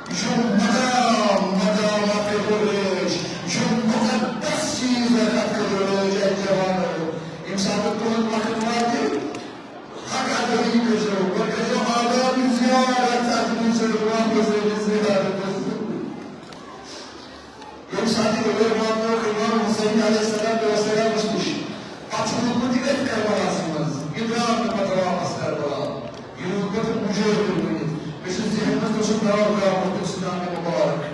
یہِ چھُ مقام، مقام اتھ کٔرِو رٲچھ، یہِ چھُ مُقدس چیٖز اتھ کٔرِو رٲچھ، اے جوانو۔ ییٚمہِ ساتہٕ تُہُنٛد وقت واتہِ، حق ادٲیی کٔرۍزیو، گۄڈٕ کٔرۍزیو اور واتنووُکھ امام حسین علیہ الصلوۃ والسلامس نِش۔ پتہٕ چھُ روٗدمُت یہِ أتھۍ کربلاہس منٛز۔ یہِ درٛاو نہٕ پتہٕ واپس کربلا۔ یہِ روٗد پتہٕ مُجٲہِد بٔنِتھ۔ مےٚ چھُ ذہن منٛز تٔمۍ سُنٛد ناو درٛامُت، تٔمۍ سُنٛد ناو مُبارک۔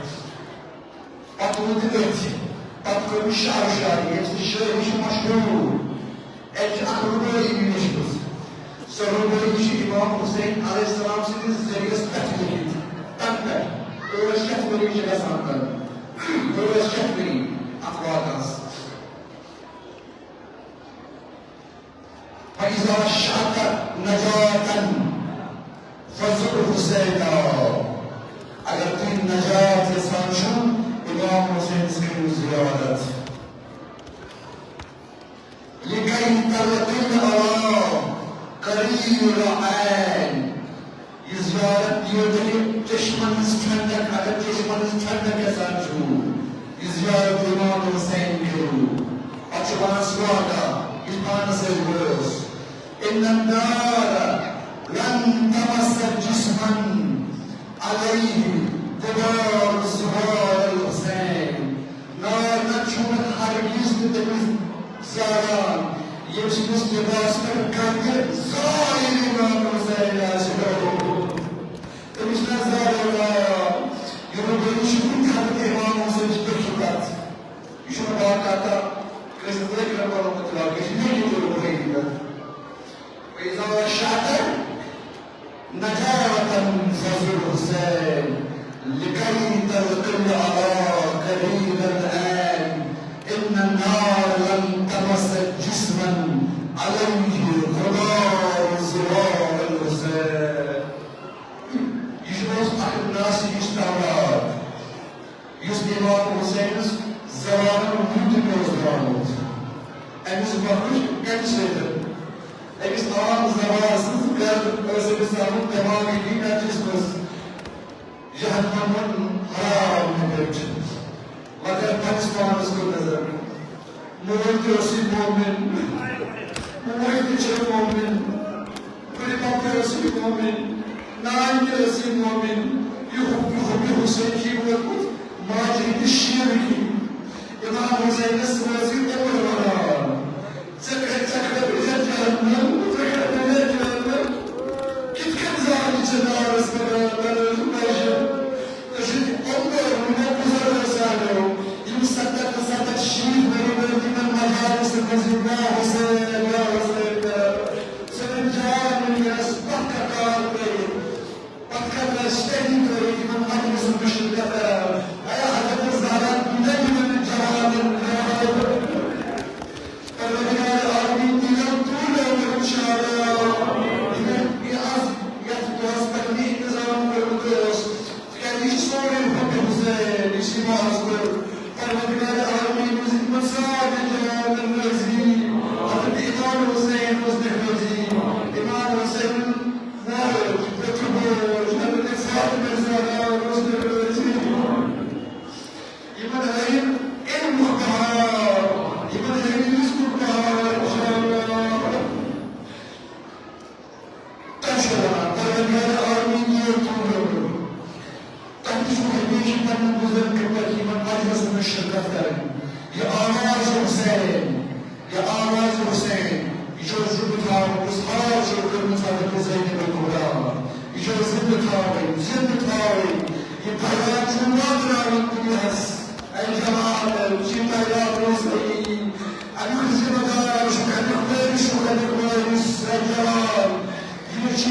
پتہٕ روٗد یہِ أتھۍ۔ پتہٕ کوٚر مےٚ شعر و شاعری، ییٚمہِ سۭتۍ شٲعری چھِ مشہوٗر۔ أمۍ چھِ اکھ رُبٲعی لیٖچھمٕژ۔ سۄ رُبٲعی چھِ امام حسین علیہ السلام سٕنٛدِس ذٔریعس پٮ۪ٹھ لیٚکھِتھ۔ تَنہٕ پٮ۪ٹھ ٲٹھ شیٚتھ ؤری چھِ گژھان تَنہٕ۔ ٲٹھ شیٚتھ ؤری اَتھ واقعس۔ فإذا شئت نجاة فزر حسینا۔ اگر تُہۍ نجات یژھان چھِو، امام حسینس کٔرِو زیارت۔ لکي تلقي العلا قرير العين۔ یہِ زیارت دِیو تۄہہِ چشمن ہٕنٛز ٹھنڈک، اگر چشمن ہٕنٛز ٹھنڈک یژھان چھِو، یہِ زیارت امام حسین کٔرِو۔ پتہٕ چھُ وَنان سُہ واقعہ، یُس پانس سۭتۍ گوٚو اوس۔ إن النار لن تمس جسما عليه غبار سوار الحسين۔ نار نہ چھُنہٕ ہرگز تہِ تٔمِس زالان، ییٚمہِ سٕنٛدِس لباس پٮ۪ٹھ گنٛدِ زٲیِل امام حسین آسہِ۔ تٔمِس چھُنہٕ زالان نار۔ یہِ رُبٲعی چھُ کُنہِ حضرت امام حسین چھُ لیوٚکھمُت۔ یہِ چھُنہٕ باقاعدہ کٲنٛسہِ ذٲکرَن بنومُت واقعہٕ، یہِ چھُ لیکھِتھ یہِ رُبٲعی پٮ۪ٹھ۔ وإذا شئت نجاة فزر حسين لكي تلقي العلا قرير العين. إن النار لن تمس جسما عليه غبار سوار الحسين. یہِ چھُ اوس اکھ ناسِک یُس تورات، یُس امام حسینس زمانن وُہ تہِ اوس درٛامُت۔ أمِس مۄکھ کَمہِ سۭتۍ؟ أمِس عام زمانس منٛز گرد ٲس أمِس آمُت دٮ۪ماغی نَچِس منٛز۔ جہنمن حرام مےٚ پٮ۪ٹھ۔ مگر پنٛنِس پانس کُن نظر۔ مول تہِ اوسُے مومن، موج تہِ چھےٚ مومن، بٕڈِبب تہِ اوسُے مومن، نانۍ تہِ ٲسٕے مومن۔ یہِ ہُہ-، یہِ ہُہ-، یہِ حسین چھُ ووتمُت ماجہِ ہٕنٛدِ شیٖنہٕ کِنۍ۔ امام حسینس روزِ عمر ونان۔ ژےٚ کَتہِ، ژےٚ کَتہِ یَتھ جہنم، ژےٚ کَتہِ یَتھ جہنم؟ کِتھ کٔنۍ زالہِ ژےٚ نارس منٛز بَرٲژ بَجہِ؟ تہٕ چھِ یِم دۄہ وٕنہِ بُزرگ سانیو، یِم ستتھ تہٕ ستتھ شیٖتھ ؤری وٲتۍ یِمن مجالسن منٛز یِم یا حسین، یا حسین کران۔ سٲنۍ جان یِم یَس پتھ کَتار کٔرِتھ۔ پتہٕ کَتھ آسہِ تٔتی ترٲوِتھ یِمن مجلسن منٛز شرکت کران۔ اے حضرت زہرا دیٖزیو یِمن جوانن، جوانن۔ پروردگار عالمین دیٖزیو طول عمر انشاءاللہ۔ یِمن یہِ از یتھ دۄہس پٮ۪ٹھ یہِ انتظام کوٚرمُت اوس، تِکیازِ یہِ چھُ سورُے حب حسین، یُس یِمو از کوٚر۔ پروردگار عالمین روٗزِن یِمن سارنٕے جوانن رٲضی۔ حضرت امام حسین روٗزنَکھ رٲضی۔ امام حسین ناوِ پترِ بوج حضرت فاطمہ زہرا روزنہٕ رٲضی۔ یِمن ہٲیِن علمُک بہار، یِمن ہٲیِن رزقُک بہار، انشاءاللہ۔ تۄہہِ چھُو وَنان، پروردگار عالمین دِیِو تُہُنٛد عمر۔ تۄہہِ تہِ چھُو ہمیشہِ پننٮ۪ن بُزرگن پٮ۪ٹھ یِمن مجلسن منٛز شرکت کرٕنۍ۔ یہِ آواز حسین، یہِ آواز حسین، یہِ چھُ زِندٕ تھاوُن، یُس حال چھُ کٔرمٕژ حضرت زینب کبریٰ۔ یہِ چھُ زِندٕ تھاوٕنۍ، زِندٕ تھاوٕنۍ۔ یہِ بیان چھُ واتناوُن دُنیاہس۔ اے جوان، چیتا یاد روزنہٕ۔ اَمیُک ذمہٕ دار چھُ، اَمیُک وٲرِث چھُ، اَمیُک وٲرِث۔ اے جوان، یہِ چھُ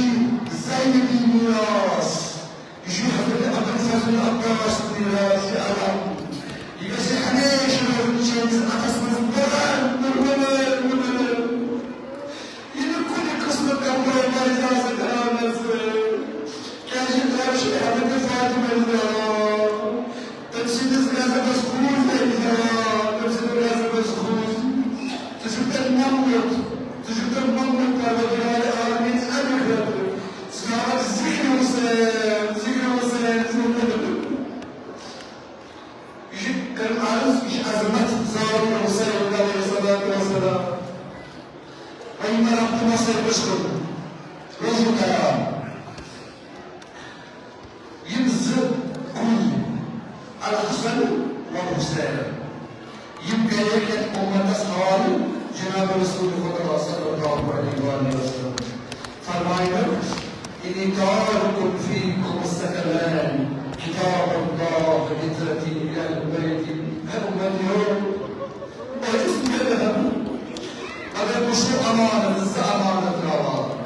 زینبی میراث۔ یہِ چھُ حضرت ابوالفضل عباس میراث عالم۔ یہِ گژھِ ہمیشہِ روزُن چٲنِس اَتھس منٛز بَرابر، بَرابر، بَرابر۔ یہِ نہٕ کُنہِ قٕسمہٕ compromise آسہِ کران حضرت۔ کیٛازِ یہِ کَتھ چھِ حضرت فاطمہ زہرا۔ تٔمۍ سٕنٛدِس غضبس کھوٗژ تٔمۍ زہرا، تٔمۍ سٕنٛدِس غضبس کھوٗژ۔ ژٕ چھُکھ تٔمۍ موٚنگمُت، ژٕ چھُکھ تٔمۍ موٚنگمُت پروردگار عالمین اَمہِ خٲطرٕ۔ ژٕ تھاوَکھ ذِکرِ حسین، ذِکرِ حسین، ذِکرِ حسین۔ یہِ چھِ کٔرٕن عرض، یہِ چھِ عظمت ذات حسین علیہ الصلوۃ والسلام۔ وۄنۍ یِمن رحمتن سۭتۍ پٔژھۍ کوٚر، روٗزوٕ خیال۔ یِم زٕ یِم کَرے یَتھ اُمتَس حوالہٕ جناب رسول خدا صلی اللہ علیہ وآلہ وسلم۔ فرمایہِ، "انی تارک فیکم الثقلین، کتاب اللہ و عترتی اہل بیتی۔" اے اُمتیو، بہٕ چھُس نہٕ کَران، مگر بہٕ چھُس امانت، زٕ امانت ترٛاوان۔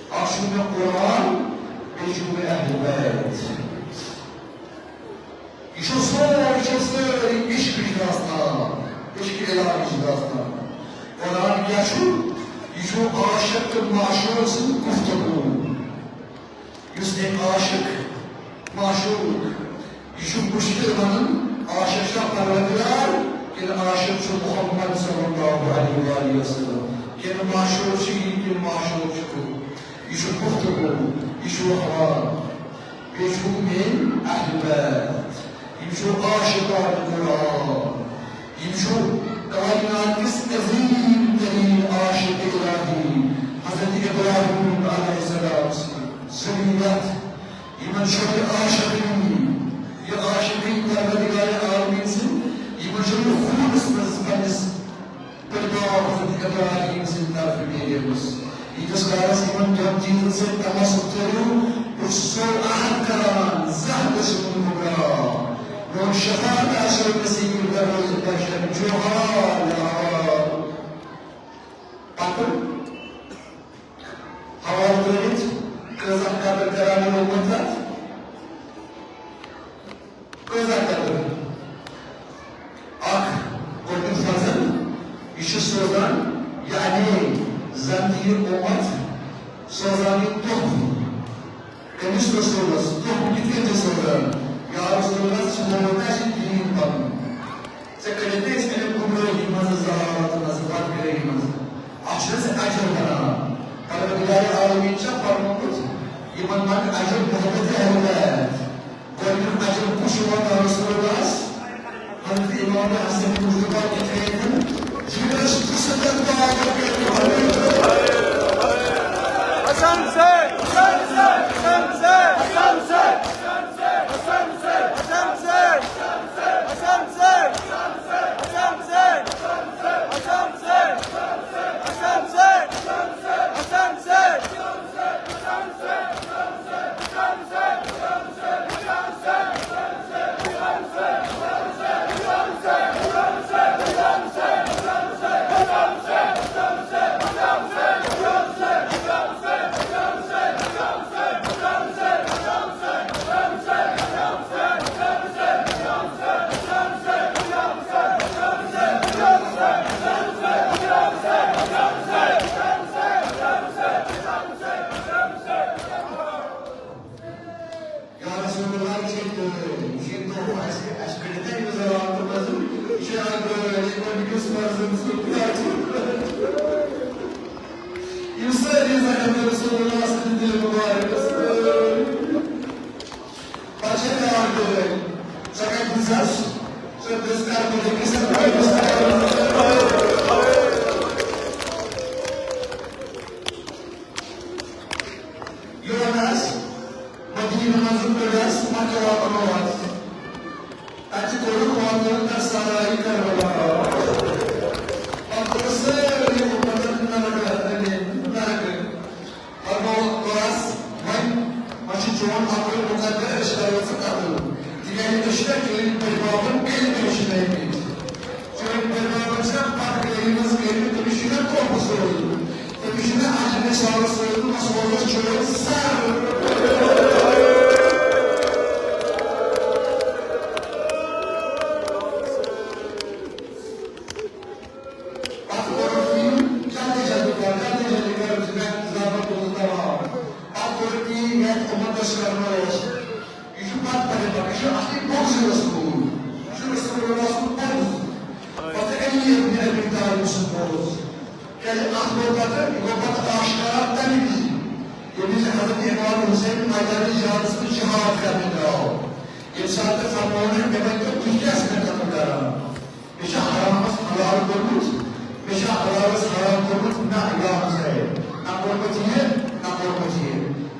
اکھ چھُ مےٚ قرآن، بیٚیہِ چھُ مےٚ اہل بیت۔ یہِ چھُ سورُے، یہِ چھُ سٲری عشقٕچ داستان، عشق الٰہی چھِ داستان۔ قرآن کیٛاہ چھُ؟ یہِ چھُ عاشق تہٕ معشوق سٕنٛز گفتگو۔ یُس أمۍ عاشق، معشوق، یہِ چھُ مُشکِل وَنُن، عاشق چھا پروردگار کِنہٕ عاشق چھُ محمد صلی اللہ علیہ وآلہ وسلم، کِنہٕ معشوق چھُ یہِ کِنہٕ معشوق چھُ ہُہ۔ یہِ چھُ گفتگو، یہِ چھُ حوار۔ بیٚیہِ چھُ میٲنۍ اہل بیت، یِم چھِ عاشقان قرآن، یِم چھِ کائنات کِس عظیم ترین عاشق الٰہی حضرت ابراہیم علیہ السلام سٕنٛز ذریت۔ یِمن چھُ یہِ عاشقی، یہِ عاشقی پروردگار عالمین سٕنٛز، یِمن چھُ یہِ خوٗنس منٛز پننِس پتہٕ باب حضرت ابراہیم سٕنٛدِ طرفہٕ میلیمٕژ۔ ییٖتِس کالس یِمن دۄن چیٖزن سۭتۍ تمسک تھٲیِو، بہٕ چھُسو عہد کران، زانٛہہ گژھِو نہٕ مُکران۔ میون شفاعت آسیو نصیب بروز محشر۔ جوہار، جوہار۔ پتہٕ حوالہٕ ترٲوِتھ کۭژاہ قدر کران یہِ اُمت اَتھ؟ کۭژاہ قدر؟ اکھ گۄڈٕنیُک فضل، یہِ چھُ سوزان، یعنی زن تہِ یہِ اُمت سوزان یہِ تحفہٕ۔ کٔمِس رسولس؟ تحفہٕ کِتھ کٔنۍ چھِ سوزان؟ یا رسول اللہ، ژٕ ووٚنُتھ اَسہِ دین پنُن۔ ژےٚ کٔرِتھ أسۍ اَمہِ گمرٲہی منٛز، ضلالت منٛز، بدبختی منٛز۔ اَتھ چھُنہٕ ژےٚ اجر بنان۔ پروردگار عالمین چھا فرمومُت، یِمن منٛز اجر محبت اہل بیت۔ گۄڈٕنیُک اجر کُس چھُ واتان رسول اللہس؟ حضرت امام حسن مصطفیٰ کِتھ کٔنۍ؟ جگرس قسمت دعا کٔرِتھ۔ حسن سے، حسن سے، حسن سے، حسن سے، حسن سے، حسن سے، حسن سے، حسن سے، حسن سے، حسن سے، حسن سے، حسن سے، حسن سے، حسن سے۔ یا رسول اللہ، یہِ چھِ، یہِ چھِ دۄہ اَسہِ، اَسہِ کٔڑِتھ اَمہِ زمانہٕ منٛز، یہِ چھِ اَکھ گٲڑۍ، یہِ گۄڈٕنِکِس فرضَن سۭتۍ، یہِ چھِ، یِم سٲری زخم رسول اللہ سٕنٛدِ دِلہِ مُبارکَس پٮ۪ٹھ۔ پَتہٕ چھِ بیٛاکھ گٲڑۍ، سۄ کَتہِ دِژ اَسہِ؟ سۄ دِژ کربلہٕ کِس گٲڑِس۔ یور اَسہِ مدینہ منٛز کٔڑ اَسہِ مکہ واتنوو اَسہِ۔ اَتہِ کوٚرُکھ واتنوو تَتھ سرایہِ کربلا۔ پَتہٕ کوٚر سٲری اُمتَن نرگہٕ، نرگہٕ۔ پَتہٕ گوٚو بَس، وۄنۍ، وۄنۍ چھُ چون اَمرُ مُقدر، أسۍ کَرو ژٕ قتل۔ تِکیٛازِ أسۍ چھِنہ چٲنۍ بٔڈۍ بابَن کٔرۍ کٔرۍ چھِ نٲومٕتۍ۔ چٲنۍ بٔڈۍ بابَن چھِنہ بدکٲری منٛز کٔرمٕتۍ، تٔمِس چھُنہ تحفہٕ سوزمُت۔ تٔمِس چھُنہ اجرِ نثار سوزمُت، وۄنۍ سوزُس چون سر۔ پتہٕ کوٚرُکھ یِم جلدی جلدی کر، جلدی جلدی کر، زِ مےٚ زیادٕ تُلُن تمام۔ پتہٕ کوٚرُکھ یِم یتھ اُمتس کرنووُس۔ یہِ چھُ پتہٕ پتہٕ پتہٕ، یہِ چھُ اصلی بغض رسول۔ یہِ چھُ رسول اللہ سُنٛد بغض۔ پتہٕ علی ابن ابی طالب سُنٛد بغض۔ کیٛازِ اتھ گوٚو پتہٕ، یہِ گوٚو پتہٕ آشکارا تمہِ وِزِ، ییٚمہِ وِزِ حضرت امام حسین میدان جہادس منٛز جہاد کرنہِ درٛاو۔ ییٚمہِ ساتہٕ تٔمۍ فرموونکھ، مےٚ ؤنۍ تو، تُہۍ کیٛازِ چھِو مےٚ قتل کران؟ مےٚ چھا حرامس حلال کوٚرمُت؟ مےٚ چھا حلالس حرام کوٚرمُت؟ نہ، یا حسین، نہ کوٚرمُت یہِ، نہ کوٚرمُت یہِ۔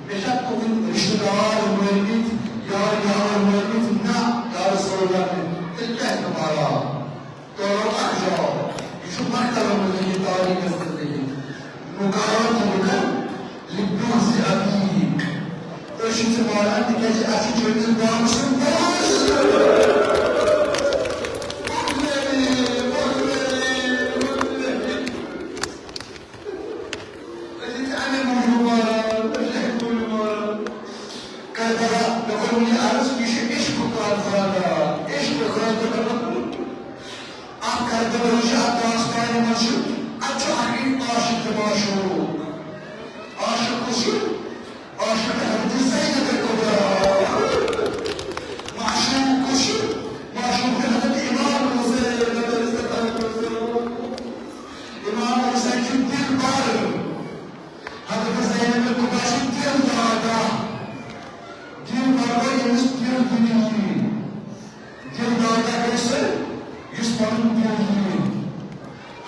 مےٚ چھا تُہٕنٛدۍ رشتہٕ دار مٲرمٕتۍ، یار یار مٲرمٕتۍ؟ نہ، یا رسول اللہ، تیٚلہِ کیٛاہ ماران۔ تورو اکھ جواب، یہِ چھُ مکتبن منٛز لیٚکھِتھ، تاریخس منٛز لیٚکھِتھ۔ نُکارن تہٕ لُکن لِبُغضِ ابیک۔ أسۍ چھِ ژےٚ ماران، تِکیٛازِ اَسہِ چھُ چٲنِس بابہٕ سُنٛد بغض۔ أسۍ چھِ اَمے موٗجوٗب ماران، أسۍ چھِ اَمے موٗجوٗب ماران۔ کربلا، مےٚ کوٚر وٕنی عرض، یہِ چھُ عشقُک خانٛدان، عشقُک خانٛدان۔ اَتھ کربلٲہٕچ اَتھ داستانہِ منٛز چھُ، اَتہِ چھُ اَکھ عاشق تہٕ معشوق۔ عاشق کُس چھُ؟ عاشق حضرت زینب کبریٰ۔ معشوق کُس چھُ؟ معشوق چھُ حضرت امام حسین علیہ السلام۔ امام حسین چھُ دلبر۔ حضرت زینب کبریٰ چھِ دل دادا۔ دلبر گوٚو ییٚمِس دل دِنہٕ یی۔ دل دادا گوٚو سُہ، یُس پنُن دل دِیہِ۔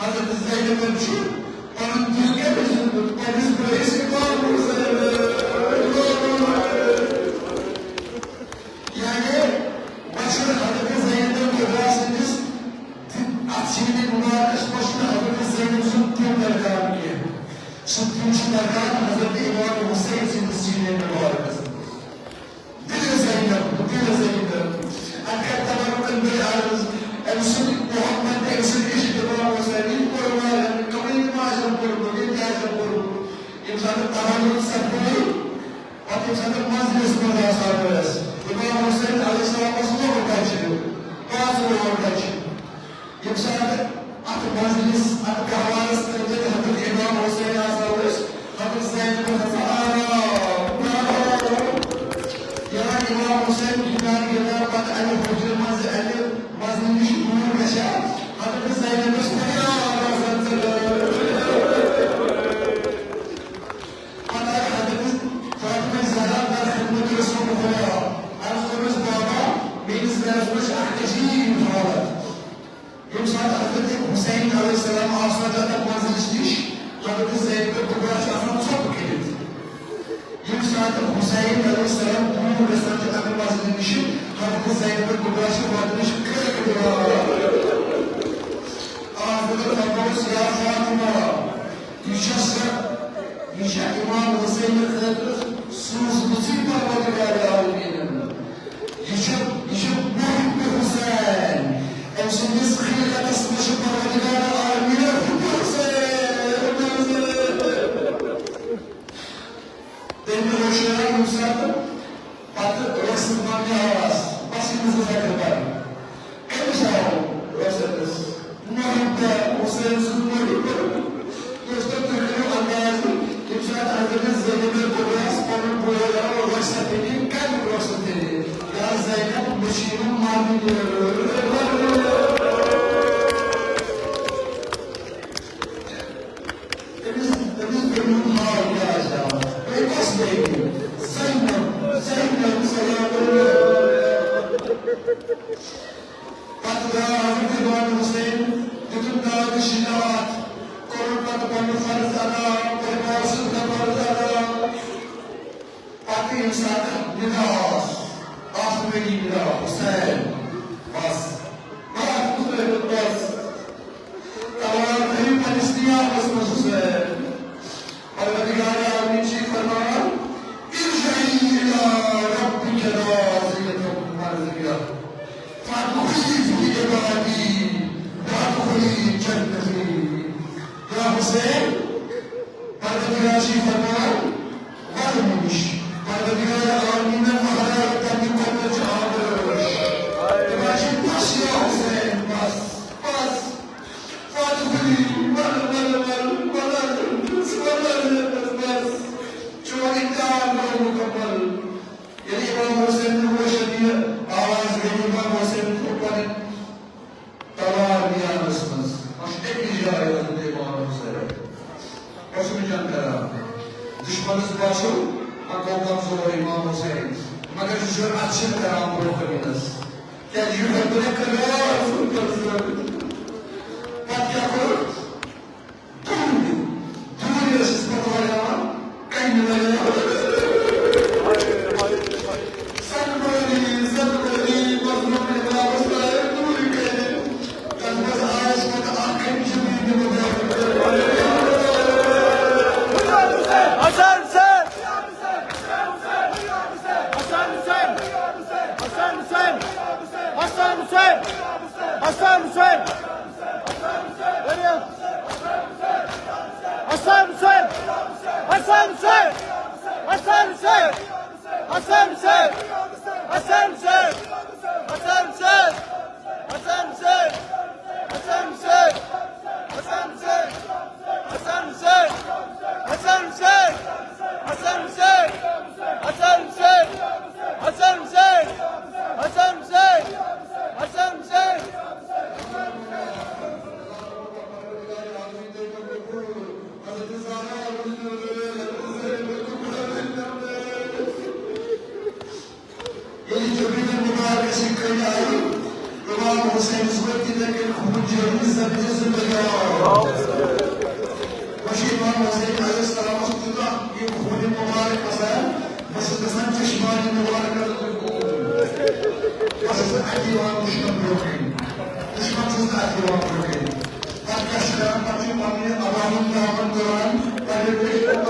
حضرت زینبن چھُ پنُن دل کٔمِس دیُتمُت؟ پننِس بٲیِس امام حسینس۔ یعنی، وۄنۍ چھُنہٕ حضرت زینب کبریٰ سٕنٛدِس دِ-، اَتھ سیٖنے مُبارکس منٛز چھُنہٕ حضرت زینب سُنٛد دل درکار کینٛہہ۔ سُہ دل چھُ درکار حضرت امام حسین سٕنٛدِس سیٖنے مُبارکس منٛز۔ دل زینب، دل زینب۔ اَتھ کَرِ تَوَکُل بیٚیہِ عرض، أمۍ سُنٛد محبت، أمۍ سُنٛد عشق امام حسین، یہِ قربان، کمٕے تہِ ما آسن کوٚرمُت، ییٚتہِ تہِ آسن کوٚرمُت۔ ییٚمہِ ساتہٕ تَوَکُل سَپدِ، پَتہٕ ییٚمہِ ساتہٕ مجلس منٛز آسان ٲسۍ، امام حسین علیہ السلام اوس لۄکُٹ بَچہٕ، پانٛژھ وُہُر بَچہٕ۔ ییٚمہِ ساتہٕ اَتھ مجلس، اَتھ گہوارس أنٛدۍ أنٛدۍ حضرت امام حسین آسان ٲسۍ، حضرت زینب ہسا آرام، آرام۔ یا امام حسین گِنٛدان گِنٛدان پتہٕ اَمہِ حُجرٕ منٛزٕ، اَمہِ مجلسہِ نِش دوٗر گژھِ ہا، حضرت زینب ٲس پریشان آسان، ژٕ پتہٕ آیہِ حضرت فاطمہ زہرا در خدمت رسول خدا۔ عرض کوٚرمَس، بابا، میٲنِس گرس منٛز چھِ اکھ عجیٖب حالت۔ ییٚمہِ ساتہٕ حضرت حسین علیہ السلام آسان چھُ اتھ مجلس نِش، حضرت زینب کبریٰ چھِ آسان ژھۄپہٕ کٔرِتھ۔ ییٚمہِ ساتہٕ حسین علیہ السلام دوٗر گژھان چھُ امہِ مجلس نِش، حضرت زینب کبریٰ چھِ وۄدنٕچ کرٛٮ۪کھ دِوان۔ آز اگر فرموس، یا فاطمہ، یہِ چھا سۄ، یہِ چھا امام حسین خٲطرٕ سوٗزمٕژٕے پروردگار عالمیٖنَن؟ یہِ چھُ، یہِ چھُ محب حسین۔ أمۍ سٕنٛدِس خلقتس منٛز چھُ پروردگار عالمیٖنَن حب حسین۔ تٔمۍ وٕچھ ییٚمہِ ساتہٕ پتہٕ رۄخصت منٛگنہِ آواز، بس یہِ منٛز ذکر کرُن۔ أمِس آو رۄخصتس محبت، حسین سُنٛد محبت۔ دوستو، تُہۍ کٔرِو انداز، ییٚمہِ ساتہٕ حضرت زینب کبریٰ ہس پنُن بوے آو رۄخصت ہیٚنہِ، کمیُک رۄخصت ہیٚنہِ؟ یا زینب، مےٚ چھُ یِمن ماننہٕ نیرُن۔ أمِس، أمِس بیٚنہِ ہُنٛد حال کیٛاہ آسہِ ہا؟ بیٚیہِ کۄس بیٚنہِ؟ زینب، زینب سلام اللہ۔ پتہٕ درٛاو حضرت امام حسین، دیُتُن داغ شِکار، کوٚرُن پتہٕ پنُن فرض ادا، کوٚرُن پتہٕ سُہ فرض ادا۔ پتہٕ ییٚمہِ ساتہٕ ندا آس، آسمٲنی ندا، حسین، بس، بس، بس، بس۔ تلوار تھٲوِو پننِس نیابس منٛز، حسین۔ پروردگار عالمین چھِ فرماوان، "ارجعی الی ربک راضیۃ مرضیہ، فادخلی فی عبادی، وادخلی جنتی۔" یا حسین، پروردگار چھِ فرماوان، وَلہٕ مےٚ نِش۔ پروردگار عالمیٖنَن مہراز پننہِ قۄدرت چھِ آبرٲش۔ دَپان چھِ، "بس یا حسین، بس، بس۔ فادخلی، وَلہٕ، وَلہٕ، وَلہٕ، وَلہٕ، بس، بس۔" چون امتحان گوٚو مُکمل۔ ییٚلہِ امام حسین نہٕ ہوشن یہِ آواز گٔے، امام حسین تھوٚو پنٕنۍ تلوار میانس منٛز، وۄنۍ چھُ أکِس جایہِ روزُن تہٕ امام حسین۔ پتہٕ چھُ وٕنکٮ۪ن کران۔ دُشمنس باسیو، وۄنۍ گوٚو کمزور امام حسین، مگر یہِ چھُ اَتھ چھِنہٕ کران برونٛہہ کُن یِنس۔ کیٛازِ یہِ ہیوٚک نہٕ کرار سُنٛد پتہٕ کیٛاہ کوٚر؟ دوٗرِ، دوٗرِ ٲسِس پتہٕ لگاوان، کنہِ لگاوان۔ سنبٲلی، سنبٲلی، مظلوم امام حسین، دوٗرِ حسن حسین، حسن حسین، حسن حسین، حسن حسین، حسن حسین، حسن حسین، حسن حسین، حسن حسین، حسن حسین، حسن حسین، حسن حسین، حسن حسین، حسن حسین، حسن حسین، حسن حسین، حسن حسین۔ ییٚلہِ جبریٖل مُبارکس یہِ کٔنۍ آیہِ، امام حسینس ؤتھۍ تِتھے کٔنۍ خوٗن جٲری زمینس زندگی آو۔ وۄنۍ چھُ امام حسین علیہ السلامس تیوٗتاہ یہِ خوٗنہِ مُبارک وسان، بہٕ چھُس گژھان چشمانہِ مُبارکس۔ بہٕ چھُس نہٕ اَتھِ یِوان دُشمن برٛونٛہہ کَنہِ۔ دُشمن چھُس نہٕ اَتھِ یِوان برٛونٛہہ کَنہِ۔ پتہٕ کیٛاہ چھُ کران؟ پتہٕ چھُ پننہِ عوامن دعوت دِوان، پننہِ رشتہٕ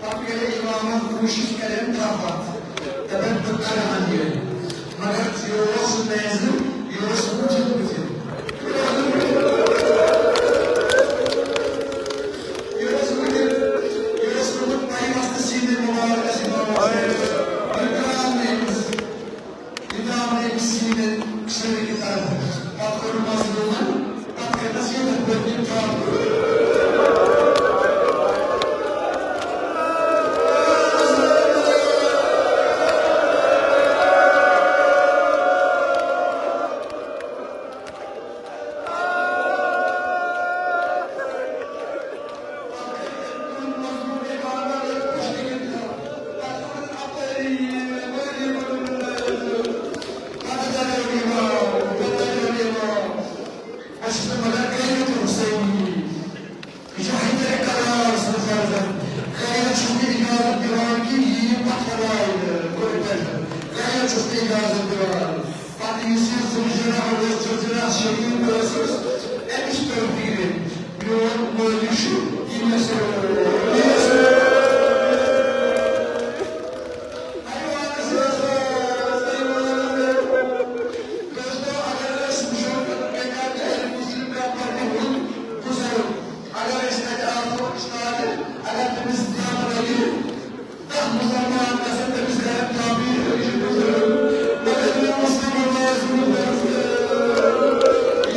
پتہٕ ییٚلہِ اِمامَن کوٗشِش کَرن تھپھ وَتھ، دَپن بہٕ کَرٕ ہن یہِ، مگر یہِ اوس نہٕ زِ یہِ اوس وٕچھِتھ بٕتھِ۔ یہِ اوس وٕچھِتھ، یہِ اوس وٕچھِتھ پَیہِ وَتھ سیٖنہِ مُبارکَس اِمامَس۔ یہِ درٛاو نہٕ أمِس۔ یہِ درٛاو نہٕ أمِس سیٖنہِ شریٖک طرفہٕ۔ پتہٕ کوٚر مظلوٗمن، پتہٕ کٔرنس یہِ پٔتۍ کِنۍ ٹاپ۔ بہٕ چھُس نہٕ مگر غیرت حسینی۔ یہِ چھُ حیدر کرار سُنٛد فرزند۔ غیرت چھُس نہٕ اجازت دِوان کہِ یہِ یِیہِ پتھر لاینہٕ، گۄڈٕ پٮ۪ٹھٕ۔ غیرت چھُس نہٕ اجازت دِوان۔ پتہٕ یُس یہِ زُلجناح اوس، زُلجناح شریٖف اوسُس، أمِس پیوٚو پیٖرِتھ۔ میون مٲلِک چھُ، یہِ مےٚ سۭتۍ۔ دوستو، اگر أسۍ وٕچھو، مےٚ کَتہِ اہل مسلم کا پرنہِ ہُنٛد بُزرگ، اگر أسۍ تَتہِ آسو اُستاد، اگر تٔمِس دٮ۪م لَگہِ، دَہ مُسلمان گژھن تٔمِس کَرن تعمیٖر، یہِ چھُ بُزرگ۔ مگر یہِ مسلم نماز منٛز درس،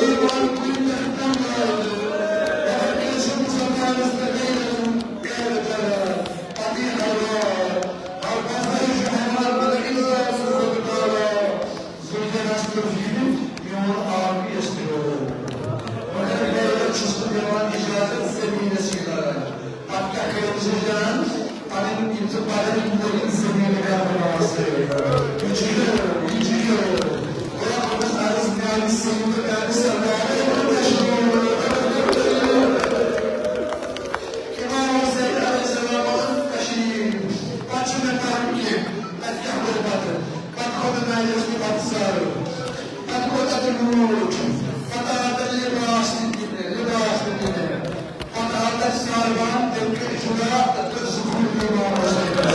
یہِ وَن کُنہِ پٮ۪ٹھ تنگ آیہِ، مگر کٲنٛسہِ مُسلمانَس پٮ۪ٹھ گٔے رَحم، کَرِ جگہ، پَتہٕ یہِ حلال۔ اور پَتہٕ چھُ حلال، مگر اِنسان سُنٛد رۄب تعالیٰ۔ زُلجناحس پیوٚو فِکرِ، میون آب یَس تہِ روو۔ مگر غیرت چھُس نہٕ دِوان اِجازت زٔمیٖنَس یہِ لَگان۔ پَتہٕ کیٛاہ کٔرِو زُلجناحن؟ پَنٕنۍ یِم تہِ پَنٕنۍ مٲلِک زٔمیٖن کَرناوان سۭتۍ۔ یہِ چھُ یہِ، یہِ چھُ یہِ۔ گوٚو رۄبَس عرض، میٛانہِ سٔیِد تہٕ میٛانہِ سردار۔ امام حسین علیہ السلام اوس تشریف، پتہٕ چھُ مےٚ کرُن کینٛہہ، تتہِ کیٛاہ گوٚو پتہٕ؟ پتہٕ کھوٚت ناوِ اوس مےٚ پتہٕ سارُن، پتہٕ گوٚو تتہِ لوٗٹھ، پتہٕ آو تتہِ لباس تہِ دِنہٕ، لباس تہِ دِنہٕ، پتہٕ آو تتہِ ساربان، تٔمۍ کٔرۍ جُدا تہٕ کٔر زٕ کھوٚر امام حسین۔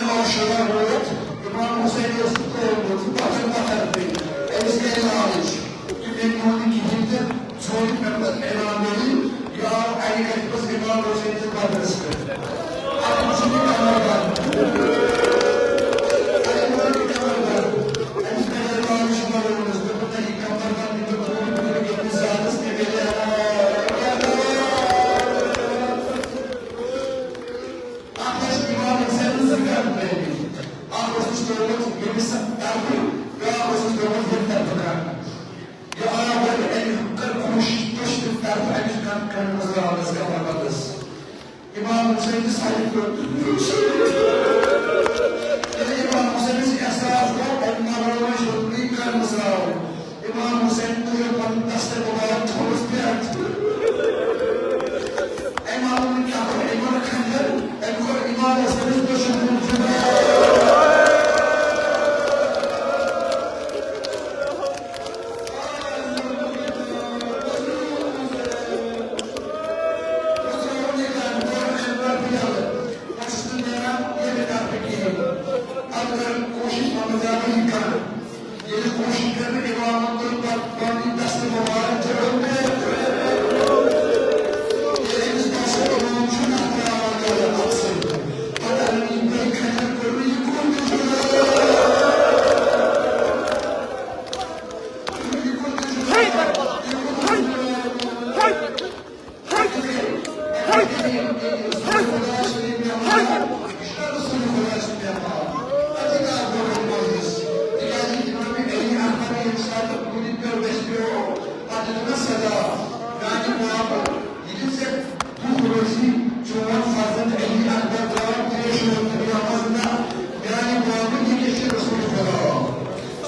شُراہ ووت، امام حسین اوس ترٛوومُت پتھر پتھر تہِ۔ أمِس گٔے لالٕچ، تہٕ مےٚ نیوٗ نہٕ کِہیٖنۍ تہِ، ژھوٚن مےٚ پتہٕ اعلان ؤری، یہِ آو اَکہِ کَتھِ منٛز امام حسین تہٕ بدرس پٮ۪ٹھ۔ اَتھ منٛز چھُ مےٚ کمر بنٛد۔ اَتھ منٛز چھُ مےٚ کمر بنٛد۔ أمِس گٔے لالٕچ مَرٲومٕژ، دوٚپُن، نہ، یہِ کمر بنٛد، یہِ چھُ تھوٚومُت، یہِ گٔے نہٕ زیادَس، مےٚ گٔے لالٕچ۔ اَتھ ٲسۍ امام حسینَس زٕ کَن ترٛٲومٕتۍ۔ اَکھ اوسُس ترٛوومُت ییٚمِس طرفہٕ، بیٛاکھ اوسُس ترٛوومُت ییٚمہِ طرفہٕ کَن۔ یہِ آو وۄنۍ أمۍ کٔر کوٗشِش دۄشوٕنی طرفہٕ أمِس کَن کَنَن منٛز ترٛاونَس کمر بندَس۔ امام حسین تہِ سارے کوٚر۔ ییٚلہِ امام حسینَس احساس گوٚو، أمۍ مَرٲو أمِس دوٚپُن، یہِ کَن منٛز ترٛاوُن۔ امام حسین تُلِو پنُن دستہٕ مُبارک تھوٚوُس پٮ۪ٹھ۔ امام حسین کیٛاہ کوٚر؟ أمۍ کوٚر کھنجر، أمۍ کوٚر امام حسینَس دۄشوٕنی کُن جُدا۔ پَتہٕ کٔر کوٗشِش محمد علی کَرٕنۍ۔ ییٚلہِ کوٗشِش کٔر نہٕ امامن تہٕ پتہٕ پنٕنۍ دستہٕ مُبارک تھٲوِن۔ ییٚلہِ أمِس باسیو امام چھُ نہٕ ترٛاوان غلط اَتھٕ سۭتۍ، پتہٕ اگر یِم گٔے کھنجر کوٚر نہٕ یہِ کوٚر تہِ چھُ غلط۔ یہِ کوٚر تہِ چھُ غلط۔ یہِ کوٚر تہِ چھُ غلط۔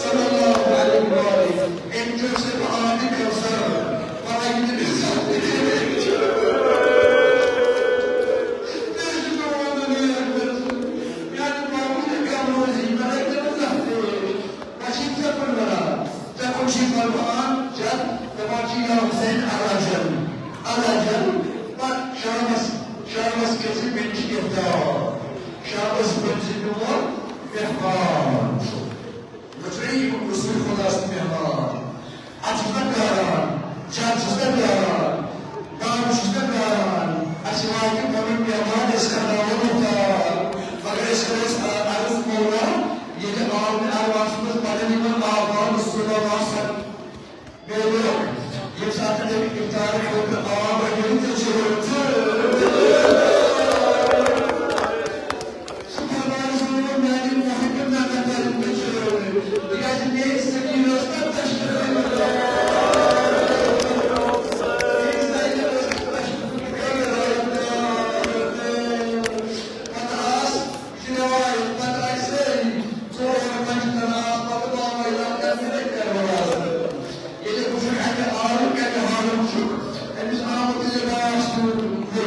صلی اللہ علیہ وآلہ۔ أمۍ کٔر سۄ آبِ کوثر، پاے نہٕ مےٚ زانٛہہ تہِ کٔرمٕژ۔ مےٚ چھُ چون نیر گژھُن، میٛانہِ باپُن کم روزی، مگر مےٚ نہٕ زانٛہہ تہِ۔ بہٕ چھُس ژےٚ کُن وَنان، ژےٚ کُن چھُے فرمان جد، دَپان چھُ یا حسین اللہ جل، اللہ جل۔ پتہٕ شامس، شامس کٔرۍ زِ مےٚ نِش اِفطار، شامس بٔنۍ زِ میون مہمان۔ مُجرم رسول خدا سُنٛد مہمان۔ اَتھ چھُس بہٕ پیاران، جد چھُس بہٕ پیاران، دعوت چھُس بہٕ پیاران۔ اَسہِ واتہِ پَنُن مہمان، أسۍ کرناوو اِفطار۔ مگر أسۍ کرو أسۍ عرض مولا، ییٚلہِ عالمِ ارواحس منٛز پَنٕنۍ یِمن آبان رسول اللہ صلی، میلیو، ییٚمہِ ساتہٕ تٔمۍ اِفطار خٲطرٕ آب رَنیو تہٕ چیٚیو تہٕ سُہ فرمایہِ زِ میٛانہِ محبِب نہ مےٚ تَرِ تہٕ چیٚیو نہٕ، تِکیٛازِ میٛٲنۍ سٔکیٖنہ ٲس تَتھ تشریٖف۔ پتہٕ آس یہِ رِوایت، پتہٕ آے سٲری ژور پنٛجہِ تنہاس، پتہٕ بابا ییٚلہِ اَتھ کَرِ مےٚ کَرِ وَنان۔ ییٚلہِ وٕچھُکھ اَتہِ عالم کَتہِ حالم چھُ، أمِس آمُت لِباس تہٕ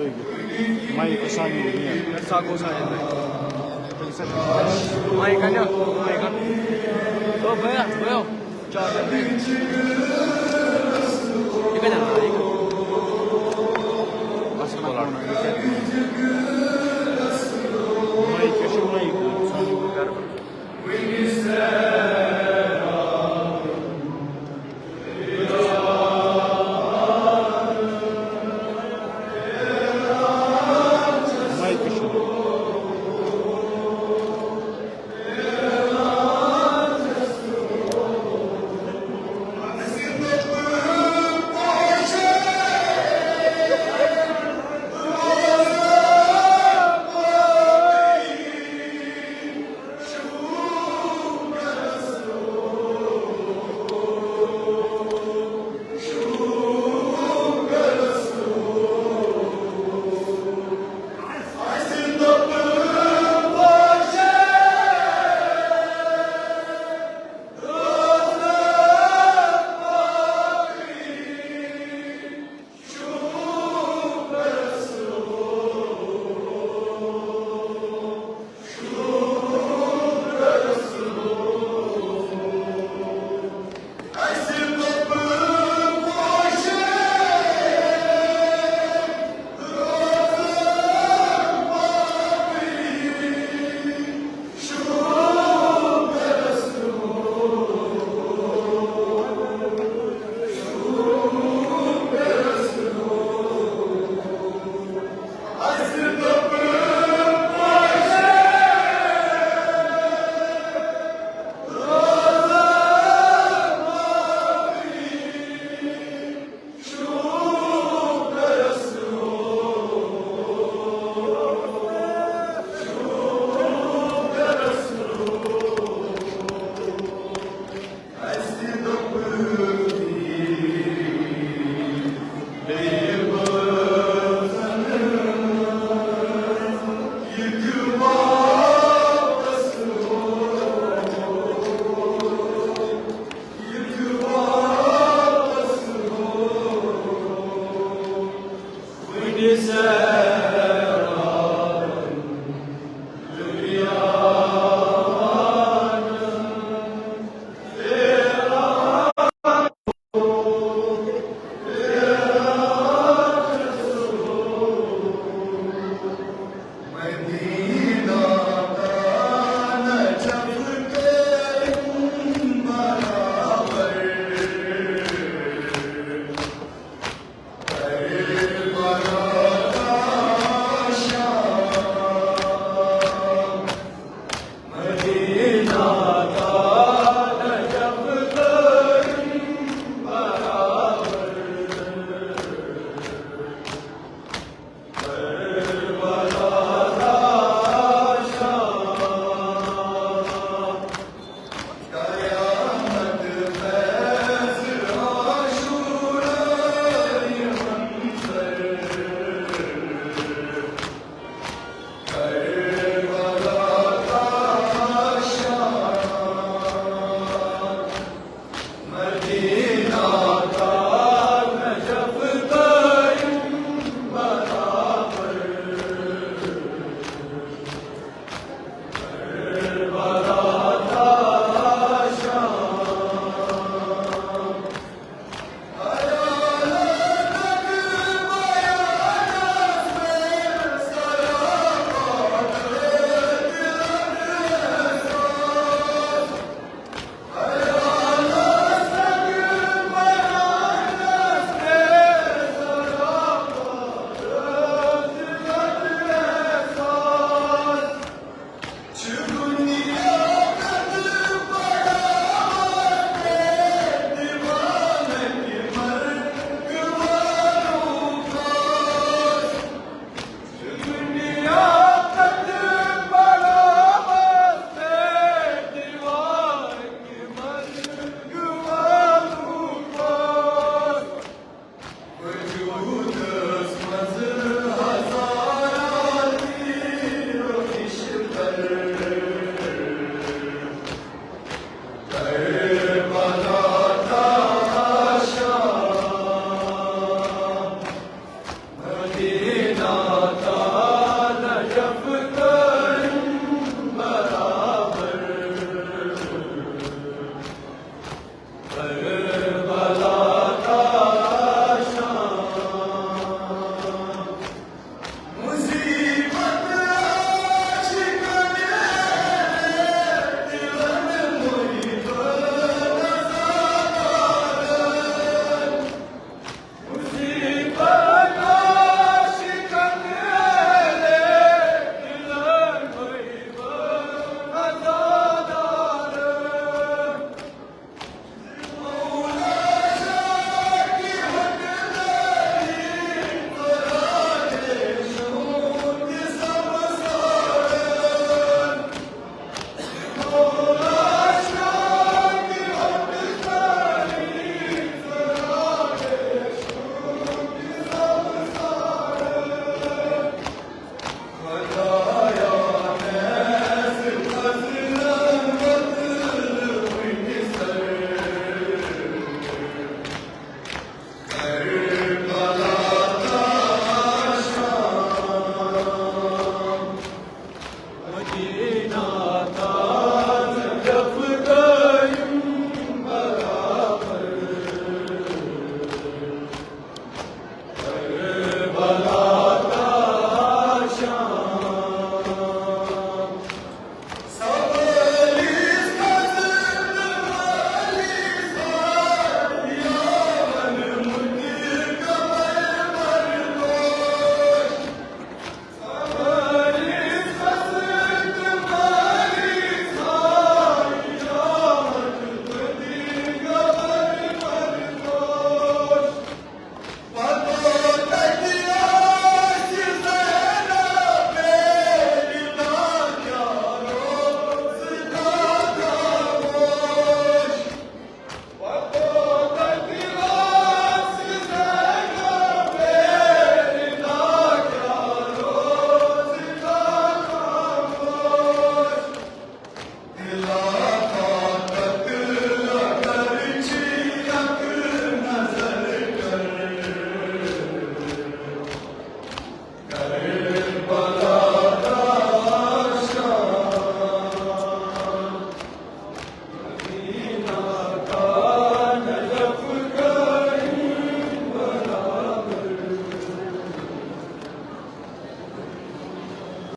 مایک سانی۔ مایک انیا، مایک ان۔ تو بیا، بیا۔ Mic, mic.